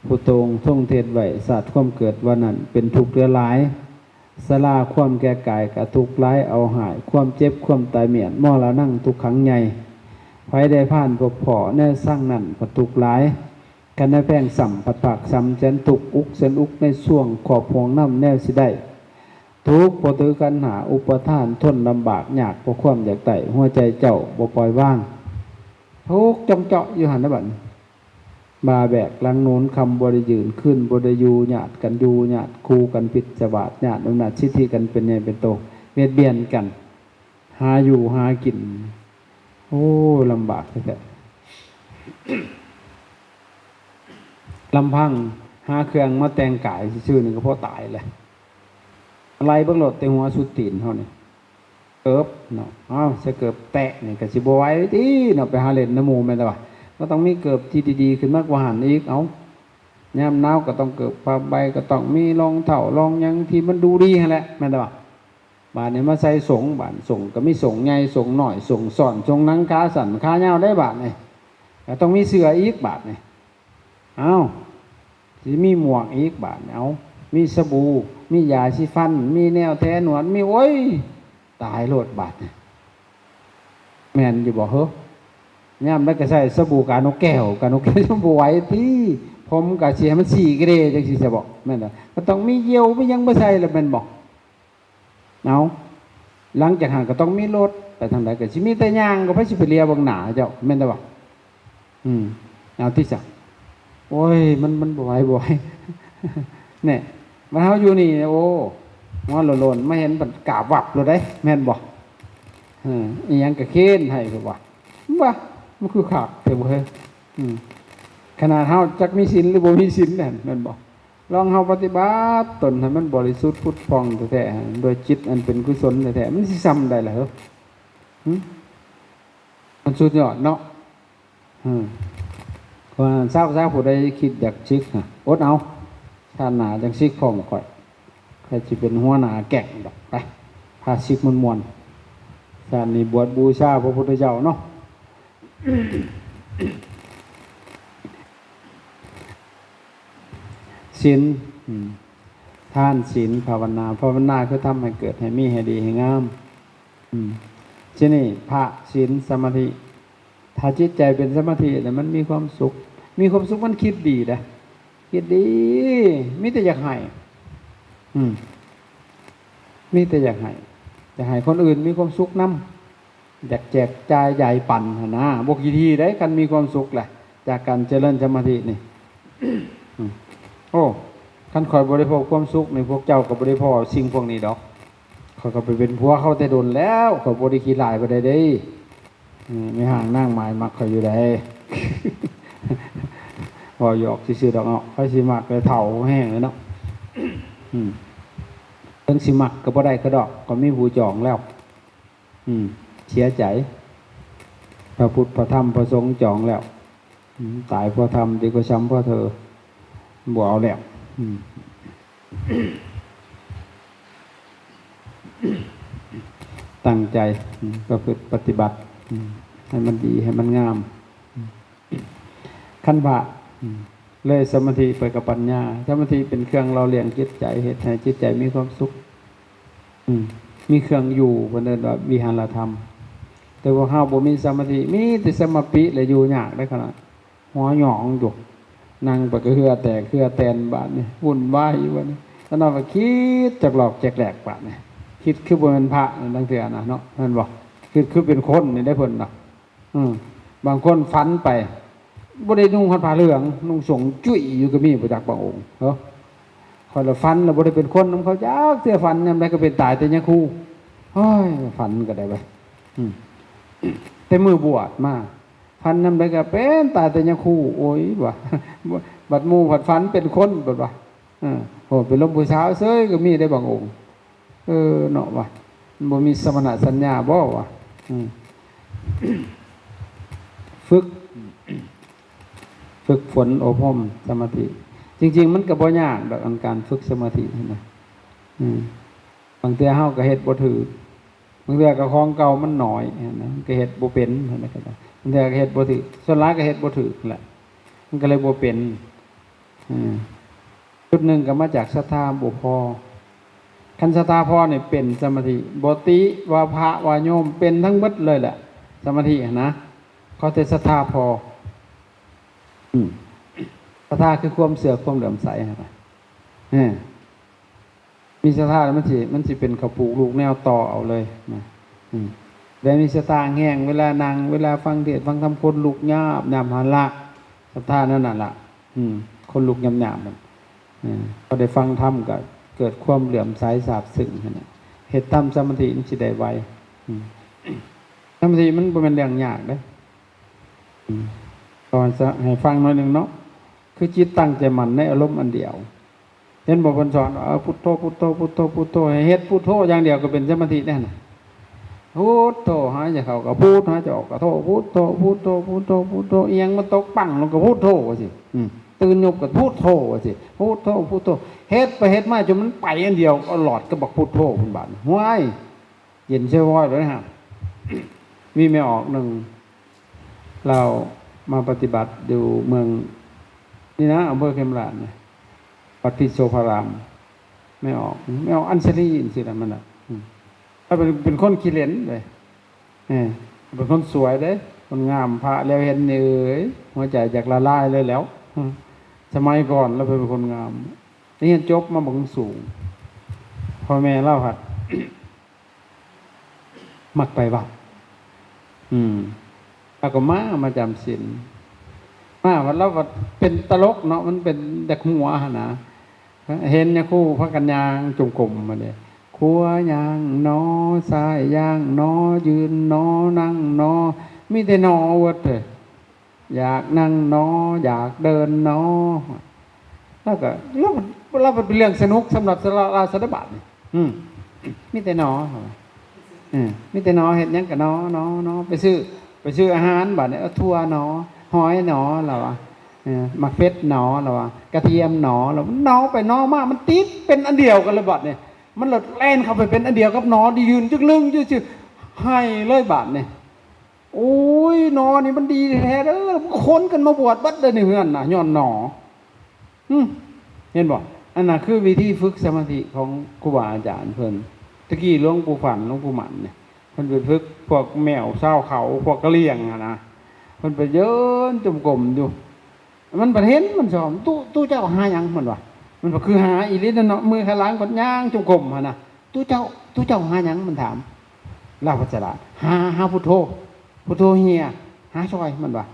ພຸດທະອົງຊົງເທດໄວ້ ຊາດຄວາມເກີດວ່ານັ້ນ ເປັນທຸກຫຼາຍໆ ຊະລາຄວາມແກ່ກາຍກະທຸກຫຼາຍເອົາຫາຍ ຄວາມເຈັບຄວາມຕາຍມຽນ ມໍລະນັງທຸກຂັງໃຫຍ່. ໃຜໄດ້ຜ່ານພົບພໍ້ແນວສັງນັ້ນ ພັດທຸກຫຼາຍ ຄັນແນວແພງຊ້ຳ ພັດພາກຊ້ຳແສນທຸກ ອຸກແສນອຸກໃນຊ່ວງຄອບຫ່ວງນຳແນວຊິໄດ້ ທຸກບໍ່ຖືຂັນຫາອຸປະທານ ທົນລຳບາກຍາກເພາະຄວາມຢາກໄດ້ ຫົວໃຈເຈົ້າບໍ່ປ່ອຍວາງ ທຸກຈ່ອງເຈາະຢູ່ຫັ້ນນະບັດນີ້. ບ່າແບກຫຼັງໜູນ ຄຳບໍ່ໄດ້ຍື່ນ ຄືນບໍ່ໄດ້ຢູ່ ຍາດກັນຢູ່ ຍາດຄູ່ກັນຜິດສະບາດ ຍາດອຳນາດສິດທິກັນເປັນໃຫຍ່ເປັນໂຕ ບຽດບຽນກັນ ຫາຢູ່ຫາກິນ ໂອ້ ລຳບາກແທ້ໆ. ລຳພັງຫາເຄື່ອງມາແຕ່ງກາຍຊື່ໆ ນີ້ກໍພໍຕາຍແລ້ວ. ໄລ່ເບິ່ງໂລດແຕ່ຫົວສຸດຕີນເຮົານີ້ ເກີບເນາະ ເອົາ ໃສ່ເກີບແຕະນີ້ກໍຊິບໍ່ໄຫວຕິເນາະ ໄປຫາຫຼິ້ນນຳໝູ່ແມ່ນແຕ່ວ່າ ກໍຕ້ອງມີເກີບທີ່ດີໆຂຶ້ນມາກວ່າຫັ້ນອີກ. ເອົາ ຍາມໜາວກໍຕ້ອງເກີບຜ້າໃບ ກໍຕ້ອງມີລອງເທົ້າລອງຫຍັງທີ່ມັນດູດີຫັ້ນແຫຼະ ແມ່ນແຕ່ວ່າ. ບາດນີ້ມາໃສ່ສົ້ງ ບາດສົ້ງກໍມີສົ້ງໃຫຍ່ ສົ້ງນ້ອຍ ສົ້ງສ້ອນ ສົ້ງໜັງຂາສັ້ນຂາຍາວໄດ້ບາດນີ້ ກໍຕ້ອງມີເສື້ອອີກບາດນີ້. ເອົ້າ ຊິມີໝວກອີກບາດນີ້ ເອົ້າ ມີສະບູ ມີຢາສີຟັນ ມີແນວແທໜວດ ມີ ໂອ້ຍ ຕາຍໂລດບາດນີ້ ແມ່ນຢູ່ບໍ່ເຮີ? ຍາມໃດກໍໃຊ້ສະບູການົກແກ້ວ ການົກແກ້ວບໍ່ໄຫວຕິ ຜົມກໍຊິໃຫ້ມັນສີກະເດຈັ່ງຊີ້ຊະບໍ ແມ່ນບໍ່? ກໍຕ້ອງມີຢຽວ ມີຫຍັງມາໃສ່ລະແມ່ນບໍ່? ເອົາ ຫຼັງຈາກຫັ້ນກໍຕ້ອງມີລົດ ໄປທາງໃດກໍຊິມີແຕ່ຍ່າງ ກໍໃຜຊິໄປຫຼຽວເບິ່ງໜ້າເຈົ້າ ແມ່ນແຕ່ວ່າ ອືມ ເອົາຕິຊະ ໂອ້ຍ ມັນ ມັນບໍ່ໄຫວ ບໍ່ໄຫວ ແນ່ ມາເຮົາຢູ່ນີ້ ໂອ້ ຫົວໂລ້ນໆ ມາເຫັນບັດກາບວັບໂລດເດ້ ແມ່ນບໍ່? ເອີ ອີ່ຫຍັງກໍເຄນໃຫ້ ຄືວ່າ ວ່າ ມັນຄືຄັກແທ້ບໍ່ເຮີ້ຍ ອືມ ຂະໜາດເຮົາຈັກມີສິນ ຫຼື ບໍ່ມີສິນນັ້ນ ແມ່ນບໍ່? ລອງເຮົາປະຕິບັດຕົນໃຫ້ມັນບໍລິສຸດຜຸດຜ່ອງແທ້ໆ ດ້ວຍຈິດອັນເປັນກຸສົນແທ້ໆ ມັນຊິຊ່ຳໃດລະເຮີ້ຍ? ຫຶ? ມັນສຸດຍອດເນາະ. ເອີ ເພາະສາວໆ ຜູ້ໃດຄິດຢາກສິກ ອົດເອົາ ຊາດໜ້າຈັ່ງສິກພ້ອມຂ້ອຍ ຂ້ອຍຊິເປັນຫົວໜ້າແກ້ງດອກ ໄປ ພາສິກມ່ວນໆ ຊາດນີ້ບວດບູຊາພະພຸດທະເຈົ້າເນາະ. ສິນ ອືມ ທານ ສິນ ພາວະນາ ພາວະນາຄືທຳໃຫ້ເກີດ ໃຫ້ມີ ໃຫ້ດີ ໃຫ້ງາມ ອືມ ທີນີ້ພະ ສິນ ສະມາທິ ຖ້າຈິດໃຈເປັນສະມາທິແລ້ວມັນມີຄວາມສຸກ ມີຄວາມສຸກມັນຄິດດີເດ້ ຄິດດີ ມີແຕ່ຢາກໃຫ້ ອືມ ມີແຕ່ຢາກໃຫ້ ຢາກໃຫ້ຄົນອື່ນມີຄວາມສຸກນຳ ຢາກແຈກຈ່າຍຢາຍປັນຫັ້ນນາ ບໍ່ຂີ້ຖີ່ເດ້ ຄັນມີຄວາມສຸກແຫຼະ ຈາກການຈະເລີນສະມາທິນີ້ ອືມ ໂອ້ ຄັນຂ້ອຍບໍ່ໄດ້ພົບຄວາມສຸກນີ້ ພວກເຈົ້າກໍບໍ່ໄດ້ພໍ້ສິ່ງພວກນີ້ດອກ ຂ້ອຍກໍໄປເປັນຜົວເຂົາແຕ່ດົນແລ້ວ ຂ້ອຍບໍ່ໄດ້ຂີ້ຮ້າຍປານໃດເດ້. ອືມ ແມ່ຮ້າງນາງໝາຍມັກຂ້ອຍຢູ່ໃດ ເວົ້າຫຍອກຊື່ໆ ດອກເນາະ ໃຜຊິມັກແລ້ວ ເຖົ້າແຮງແລ້ວເນາະ ອືມ ເຖິງຊິມັກກໍບໍ່ໄດ້ຄືດອກ ກໍມີຜູ້ຈອງແລ້ວ ອືມ ເສຍໃຈ ພະພຸດ ພະທຳ ພະສົງຈອງແລ້ວ ອືມ ຕາຍເພາະທຳ ດີກວ່າຊ້ຳເພາະເທີ ບໍ່ເອົາແລ້ວ ອືມ ຕັ້ງໃຈ ອືມ ປະພຶດປະຕິບັດ ອືມ ໃຫ້ມັນດີ ໃຫ້ມັນງາມ ອືມ ຄັນວ່າ ອືມ ເລີຍສະມາທິໄປກັບປັນຍາ. ສະມາທິເປັນເຄື່ອງຫຼໍ່ລ້ຽງຈິດໃຈ, ເຮັດໃຫ້ຈິດໃຈມີຄວາມສຸກ, ອືມ ມີເຄື່ອງຢູ່, ເພິ່ນເອີ້ນວ່າວິຫາລະທຳ. ແຕ່ພວກເຮົາບໍ່ມີສະມາທິ, ມີແຕ່ສະມາປິ ແລະ ຢູ່ຍາກເດ້ຂະໜາດ ຫົວຫຍອງຢູ່, ນັ່ງໄປກໍເຫື່ອແຕກເຫື່ອແຕນບາດນີ້, ວຸ່ນວາຍຢູ່ບາດນີ້. ຕອນນັ້ນວ່າຄິດຈອກຫຼອກແຈກແຫຼກບາດນີ້, ຄິດຄືບໍ່ແມ່ນພະນັ້ນລາງເທື່ອນະເນາະ, ແມ່ນບໍ່? ຄິດຄືເປັນຄົນນີ້ໄດ໋ເພິ່ນນະ. ອືມ ບາງຄົນຝັນໄປ ບໍ່ໄດ້ນຸ່ງຮອດຜ້າເຫຼືອງ, ນຸ່ງສົ້ງຈຸ້ຍຢູ່ກໍມີ ບໍ່ຈັກບາງອົງ. ເອີ ຂ້ອຍລະຝັນລະບໍ່ໄດ້ເປັນຄົນນຳເຂົາຈັກເທື່ອ, ຝັນຍາມໃດກໍເປັນຕາຍແຕ່ຍາຄູ. ໂອ້ຍ ຝັນກໍໄດ້ເວີຍ. ອືມ ແຕ່ມື້ບວດມາ ຝັນຍາມໃດກໍເປັນຕາຍແຕ່ຍາຄູ. ໂອ້ຍ ວ່າ ບັດໝູ່ພັດຝັນເປັນຄົນ ບັດວ່າ ເອີ ໂອ້ ເປັນລົມຜູ້ສາວເສີຍກໍມີໄດ໋ບາງອົງ. ເອີ ເນາະ ວ່າ ມັນບໍ່ມີສະມະນະສັນຍາບໍ ວ່າ ອືມ ຝຶກ ຝຶກຝົນອົບຮົມສະມາທິ. ຈິງໆ ມັນກໍບໍ່ຍາກດອກ ອັນການຝຶກສະມາທິຫັ້ນນະ. ອືມ ບາງເທື່ອເຮົາກໍເຮັດບໍ່ຖືກ, ບາງເທື່ອກໍຂອງເກົ່າມັນໜ້ອຍຫັ້ນນະ, ມັນກໍເຮັດບໍ່ເປັນຫັ້ນນະ, ບາງເທື່ອກໍເຮັດບໍ່ຖືກ, ສ່ວນຫຼາຍກໍເຮັດບໍ່ຖືກຫັ້ນແຫຼະ, ມັນກໍເລີຍບໍ່ເປັນ. ອືມ ຈຸດໜຶ່ງກໍມາຈາກສັດທາບໍ່ພໍ. ຄັນສັດທາພໍນີ້ເປັນສະມາທິ, ບໍ່ຕິວ່າພະວ່າໂຍມ, ເປັນທັງເບິດເລີຍແຫຼະ ສະມາທິຫັ້ນນະ, ຂໍແຕ່ສັດທາພໍ. ອືມ ສັດທາຄືຄວາມເຊື່ອ, ຄວາມເຫຼື້ອມໃສຫັ້ນນະ. ເອີ ມີສັດທາແລ້ວມັນຊິ ມັນຊິເປັນເຂົ້າປູກລູກແນວຕໍ່ເອົາເລີຍນະ. ອືມ ແຕ່ມີສັດທາແຮງ, ເວລານັ່ງ ເວລາຟັງເທດຟັງທຳ ຂົນລຸກຍາບໆ ຫັ້ນລະ, ສັດທາແນວນັ້ນລະ. ອືມ ຂົນລຸກຍາບໆ ນັ້ນ. ເອີ ພໍໄດ້ຟັງທຳກໍເກີດຄວາມເຫຼື້ອມໃສຊາບຊຶ້ງຫັ້ນນະ, ເຮັດຕາມສະມາທິມັນຊິໄດ້ໄວ. ອືມ ສະມາທິມັນບໍ່ແມ່ນເລື່ອງຍາກເດ້. ອືມ ຂໍໃຫ້ ໃຫ້ຟັງໜ້ອຍໜຶ່ງເນາະ, ຄືຈິດຕັ້ງໃຈໝັ້ນໃນອາລົມອັນດຽວ. ເຫັນບໍ່ ເພິ່ນສອນວ່າ ເອີ ພຸດໂທ ພຸດໂທ ພຸດໂທ ພຸດໂທ, ໃຫ້ເຮັດພຸດໂທຢ່າງດຽວກໍເປັນສະມາທິແລ້ວນະ. ພຸດໂທ ຫາຍໃຈເຂົ້າກໍພຸດ, ຫາຍໃຈອອກກໍໂທ, ພຸດໂທ ພຸດໂທ ພຸດໂທ ພຸດໂທ, ອີ່ຫຍັງມັນຕົກປັງລົງກໍພຸດໂທວ່າຊີ້. ອືມ ຕື່ນຍຸບກໍພຸດໂທວ່າຊີ້, ພຸດໂທ ພຸດໂທ, ເຮັດໄປເຮັດມາຈົນມັນໄປອັນດຽວ ເອົາຫຼອດກັບບັກພຸດໂທພຸ້ນບາດນີ້. ຫ້ວຍ ເຢັນເຊີວອຍເລີຍຮະ. ມີແມ່ອອກໜຶ່ງ ລາວມາປະຕິບັດຢູ່ເມືອງນີ້ນະ ອຳເພີເຂັມລາດນະ, ວັດທິດໂສພາລາມ. ແມ່ອອກ ແມ່ອອກອັນຊະລີ ຈັ່ງຊີ້ລະມັນນະ. ອືມ ລາວເປັນ ເປັນຄົນຂີ້ເຫຼັນເດ້. ເອີ ເປັນຄົນສວຍເດ້ ຄົນງາມ, ພະແລວເຫັນນີ້ ເອີຍ ຫົວໃຈຢາກລະລາຍເລີຍແຫຼ້ວ. ອືມ ສະໄໝກ່ອນລາວເປັນຄົນງາມ, ໄດ້ຮຽນຈົບມາບັກສູງ. ພໍ່ແມ່ລາວພັດ ມັກໄປວັດ. ອືມ ລາວກໍມາ ມາຈຳສິນ. ມາ ລາວກໍເປັນຕະຫຼົກເນາະ, ມັນເປັນຢາກຫົວຫັ້ນນະ. ເຫັນຍາຄູພາກັນຍ່າງຈົງກົມມາເດ້, ຂວາຍ່າງໜໍ ຊ້າຍຍ່າງໜໍ ຢືນໜໍ ນັ່ງໜໍ, ມີແຕ່ໜໍເບິດເລີຍ. ຢາກນັ່ງໜໍ ຢາກເດີນໜໍ. ແລ້ວກໍ ແລ້ວ ແລ້ວມັນເປັນເລື່ອງສະໜຸກສຳລັບລາວຊະເດ ບາດນີ້. ອືມ ມີແຕ່ໜໍ ເອີ ມີແຕ່ໜໍ, ເຮັດຫຍັງກໍໜໍ ໜໍ ໜໍ. ໄປຊື້ ໄປຊື້ອາຫານບາດນີ້, ເອົາຖົ່ວໜໍ ຫອຍໜໍ ລາວວ່າ, ເອີ ໝາກເຜັດໜໍ ລາວວ່າ, ກະທຽມໜໍ ລາວ ໜໍໄປໜໍມາ ມັນຕິດເປັນອັນດຽວກັນເລີຍບາດນີ້. ມັນລະແລ່ນເຂົ້າໄປເປັນອັນດຽວກັບໜໍ ທີ່ຢືນຈຶກລຶງຢູ່ຊື່ ໄຫ້ເລີຍບາດນີ້. ໂອ້ຍ ໜໍນີ້ມັນດີແທ້ເດີ, ຄົນກັນມາບວດເບິດເດີໃນເຮືອນນະ ຍ້ອນໜໍ. ອືມ ເຫັນບໍ່? ອັນນັ້ນຄືວິທີຝຶກສະມາທິຂອງຄູບາອາຈານເພິ່ນ. ແຕ່ກີ້ຫຼວງປູ່ຝັນ ຫຼວງປູ່ໝັ້ນນີ້ ເພິ່ນໄປຝຶກພວກແມວຊາວເຂົາ ພວກກະຫຼຽງຫັ້ນນະ, ເພິ່ນໄປເດີນຈົງກົມຢູ່. ມັນພັດເຫັນ ມັນສອນ, ຕູ້ ຕູ້ເຈົ້າຫາຫຍັງ? ມັນວ່າ ມັນກໍຄືຫາອີ່ຫຼີນັ້ນເນາະ, ມືຂ້າງຫຼັງກໍຍ່າງຈົງກົມຫັ້ນນະ. ຕູ້ເຈົ້າ ຕູ້ເຈົ້າຫາຫຍັງ? ມັນຖາມ. ລາວພັດສະຫຼາດ, ຫາ ຫາພຸດໂທ, ພຸດໂທເຫ່ຍ, ຫາຊ່ອຍ ມັນວ່າ.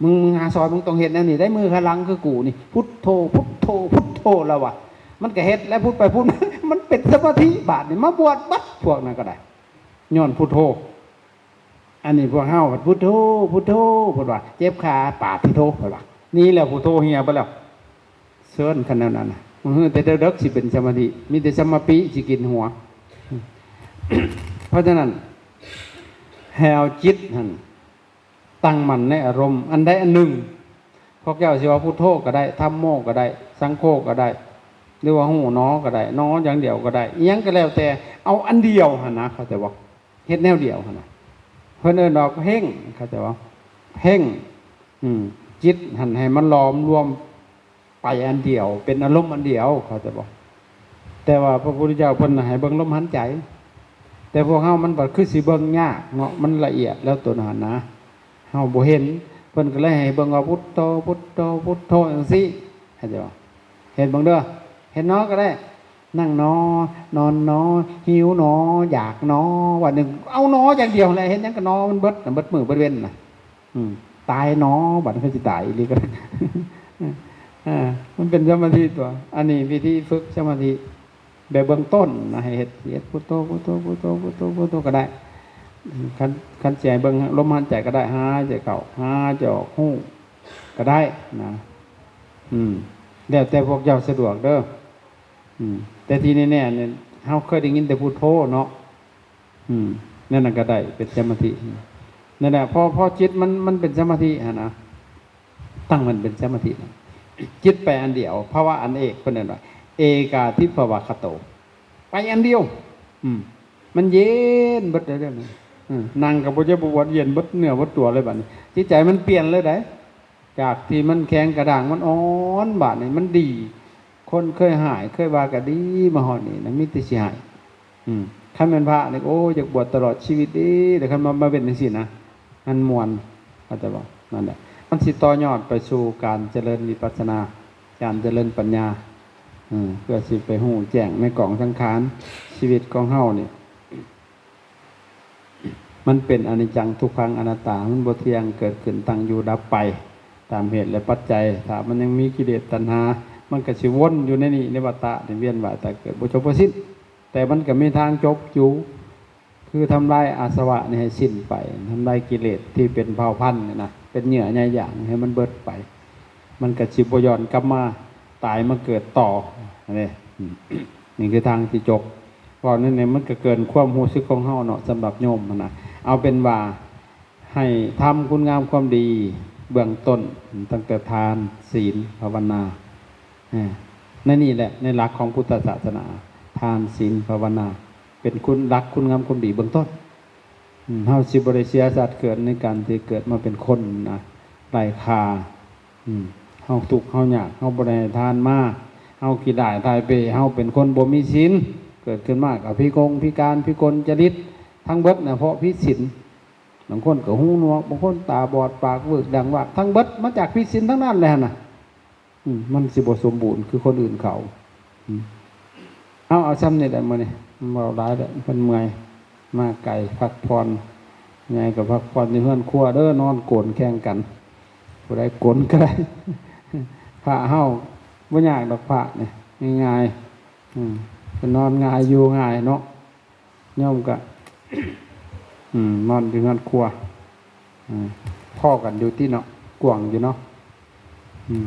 ມຶງ ມຶງຫາຊ່ອຍ ມຶງຕ້ອງເຮັດແນວນີ້ໄດ໋, ມືຂ້າງຫຼັງຄືກູນີ້, ພຸດໂທ ພຸດໂທ ພຸດໂທ ລາວວ່າ. ມັນກໍເຮັດແລ້ວ ພຸດໄປພຸດມາ ມັນເປັນສະມາທິບາດນີ້, ມາບວດບັດພວກນັ້ນກໍໄດ້ ຍ້ອນພຸດໂທ. ອັນນີ້ພວກເຮົາພັດພຸດໂທ ພຸດໂທ ເພິ່ນວ່າ, ເຈັບຂາ ປາດທິໂທ ເພິ່ນວ່າ. ນີ້ແຫຼະ ພຸດໂທເຫ່ຍໄປແລ້ວ. ເຊີນ ຄັນແນວນັ້ນນະ, ມື້ແຕ່ເດິກໆ ຊິເປັນສະມາທິ, ມີແຕ່ສະມາປິ ຊິກິນຫົວ. ເພາະສະນັ້ນ ໃຫ້ເອົາຈິດຫັ້ນຕັ້ງໝັ້ນໃນອາລົມອັນໃດອັນໜຶ່ງ. ພວກເຈົ້າຊິວ່າພຸດໂທກໍໄດ້, ທຳໂມກໍໄດ້, ສັງໂຄກໍໄດ້, ຫຼືວ່າຮູ້ໜໍກໍໄດ້, ໜໍຢ່າງດຽວກໍໄດ້, ອີ່ຫຍັງກໍແລ້ວແຕ່, ເອົາອັນດຽວຫັ້ນນະ, ເຂົ້າໃຈບໍ່? ເຮັດແນວດຽວຫັ້ນນະ. ເພິ່ນເອີ້ນວ່າເພງ, ເຂົ້າໃຈບໍ່? ເພງ. ອືມ ຈິດຫັ້ນໃຫ້ມັນຫຼອມລວມໄປອັນດຽວ ເປັນອາລົມອັນດຽວ ເຂົ້າໃຈບໍ່? ແຕ່ວ່າພະພຸດທະເຈົ້າເພິ່ນໃຫ້ເບິ່ງລົມຫາຍໃຈ ແຕ່ພວກເຮົາມັນບັດຄືຊິເບິ່ງຍາກເນາະ ມັນລະອຽດແລ້ວໂຕນັ້ນນະ ເຮົາບໍ່ເຫັນ ເພິ່ນກໍເລີຍໃຫ້ເບິ່ງວ່າ ພຸດໂທ ພຸດໂທ ພຸດໂທ ຈັ່ງຊີ້ ເຂົ້າໃຈບໍ່? ເຮັດເບິ່ງເດີ ເຮັດໜໍກໍໄດ້ ນັ່ງໜໍ ນອນໜໍ ຫິວໜໍ ຢາກໜໍ ບາດນີ້ເອົາໜໍຢ່າງດຽວແຫຼະ ເຮັດຫຍັງກໍໜໍ ມັນເບິດນະ ເບິດມື້ເບິດເວັນນະ ອືມ ຕາຍໜໍ ບາດນີ້ຄືຊິຕາຍອີ່ຫຼີກໍໄດ້ ເອີ ມັນເປັນສະມາທິຕົວະ ອັນນີ້ວິທີຝຶກສະມາທິແບບເບື້ອງຕົ້ນນະ ໃຫ້ເຮັດ ເຮັດພຸດໂທ ພຸດໂທ ພຸດໂທ ພຸດໂທ ພຸດໂທກໍໄດ້ ຄັນ ຄັນຊິໃຫ້ເບິ່ງລົມຫາຍໃຈກໍໄດ້ ຫາຍໃຈເຂົ້າ ຫາຍໃຈອອກ ຮູ້ກໍໄດ້ນະ ອືມ ແລ້ວແຕ່ພວກເຈົ້າສະດວກເດີ ອືມ ແຕ່ທີ່ແນ່ໆນີ້ ເຮົາເຄີຍໄດ້ຍິນແຕ່ພຸດໂທເນາະ ອືມ ແນວນັ້ນກໍໄດ້ ເປັນສະມາທິ ນັ້ນແຫຼະ ພໍ ພໍຈິດມັນ ມັນເປັນສະມາທິຫັ້ນນະ ຕັ້ງມັນເປັນສະມາທິນະ ຈິດໄປອັນດຽວ ພາວະອັນເອກ ເພິ່ນເອີ້ນວ່າ ເອກາທິພາວະຄະໂຕ ໄປອັນດຽວ ອືມ ມັນເຢັນເບິດເລີຍເດ້ ອືມ ນັ່ງກໍບໍ່ເຈັບບໍ່ປວດ ເຢັນເບິດເນື້ອເບິດຕົວເລີຍ ບາດນີ້ຈິດໃຈມັນປ່ຽນເລີຍໃດ ຈາກທີ່ມັນແຂງກະດ້າງ ມັນອ່ອນ ບາດນີ້ມັນດີ ຄົນເຄີຍຮ້າຍເຄີຍວ່າກໍດີ ມາຮອດນີ້ນະ ມີແຕ່ຊິຮ້າຍ ອືມ ຄັນແມ່ນພະນີ້ ໂອ້ ຢາກບວດຕະຫຼອດຊີວິດເດ້ ແຕ່ຄັນມາ ມາເປັນຈັ່ງຊີ້ນະ ມັນມ່ວນ ເຂົ້າໃຈບໍ່? ນັ້ນແຫຼະ ມັນຊິຕໍ່ຍອດໄປສູ່ການຈະເລີນວິປັດສະນາ ການຈະເລີນປັນຍາ ເອີ ເພື່ອຊິໄປຮູ້ແຈ້ງໃນກອງສັງຂານ ຊີວິດຂອງເຮົານີ້ ມັນເປັນອະນິດຈັງ ທຸກຂັງ ອະນັດຕາ ມັນບໍ່ທ່ຽງ ເກີດຂຶ້ນ ຕັ້ງຢູ່ ດັບໄປ ຕາມເຫດ ແລະ ປັດໄຈ ຖ້າມັນຍັງມີກິເລດຕັນຫາ ມັນກໍຊິວົນຢູ່ໃນນີ້ ໃນວັດຕະນີ້ ວຽນວ່າຍຕາຍເກີດ ບໍ່ຈົບບໍ່ສິ້ນ ແຕ່ມັນກໍມີທາງຈົບຢູ່ ຄືທຳລາຍອາສະວະນີ້ໃຫ້ສິ້ນໄປ ທຳລາຍກິເລດທີ່ເປັນເຜົ່າພັນນີ້ນະ ເປັນເຫຍື່ອໃຍຢາງໃຫ້ມັນເບິດໄປ ມັນກໍຊິບໍ່ຍ້ອນກັບມາຕາຍມາເກີດຕໍ່ ອັນນີ້ ອືມ ນີ້ຄືທາງທີ່ຈົບ ເວົ້າແນວນີ້ມັນກໍເກີນຄວາມຮູ້ສຶກຂອງເຮົາເນາະ ສຳລັບໂຍມຫັ້ນນະ ເອົາເປັນວ່າ ໃຫ້ທຳຄຸນງາມຄວາມດີເບື້ອງຕົ້ນ ຕັ້ງແຕ່ທານ ສີນ ພາວະນາ ເອີ ໃນນີ້ແຫຼະ ໃນຫຼັກຂອງພຸດທະສາສະໜາ ທານ ສີນ ພາວະນາ ເປັນຄຸນ ຫຼັກຄຸນງາມຄວາມດີເບື້ອງຕົ້ນ ອືມ ເຮົາຊິບໍ່ໄດ້ເສຍຊາດເກີດໃນການທີ່ເກີດມາເປັນຄົນນະ ໄຮ້ຄ່າ ອືມ ເຮົາທຸກເຮົາຍາກ ເຮົາບໍ່ໄດ້ໃຫ້ທານມາ ເຮົາຂີ້ລ້າຍຖ່າຍເປ ເຮົາເປັນຄົນບໍ່ມີສິນ ເກີດຂຶ້ນມາກໍພິກົງພິການພິກົນຈະລິດ ທັງເບິດນະ ເພາະຜິດສິນ ບາງຄົນກໍຫູໜວກ ບາງຄົນຕາບອດ ປາກເວີກ ດັງວາກ ທັງເບິດມາຈາກຜິດສິນທັງນັ້ນແຫຼະຫັ້ນນະ ອືມ ມັນຊິບໍ່ສົມບູນຄືຄົນອື່ນເຂົາ ອືມ ເອົາ ເອົາຊ່ຳນີ້ແຫຼະມື້ນີ້ ເວົ້າຫຼາຍແລ້ວ ເພິ່ນເມື່ອຍ ມາໄກ ພັກຜ່ອນ ຍາຍກໍພັກຜ່ອນຢູ່ເຮືອນຄົວເດີ ນອນໂກນແຂ່ງກັນ ຜູ້ໃດໂກນກໍໄດ້ ພະເຮົາບໍ່ຍາກດອກ ພະນີ້ງ່າຍໆ ອືມ ເພິ່ນນອນງ່າຍ ຢູ່ງ່າຍເນາະ ໂຍມກະ ອືມ ນອນຢູ່ເຮືອນຄົວ ອືມ ພໍ້ກັນຢູ່ຕິເນາະ ກວ້າງຢູ່ເນາະ ອືມ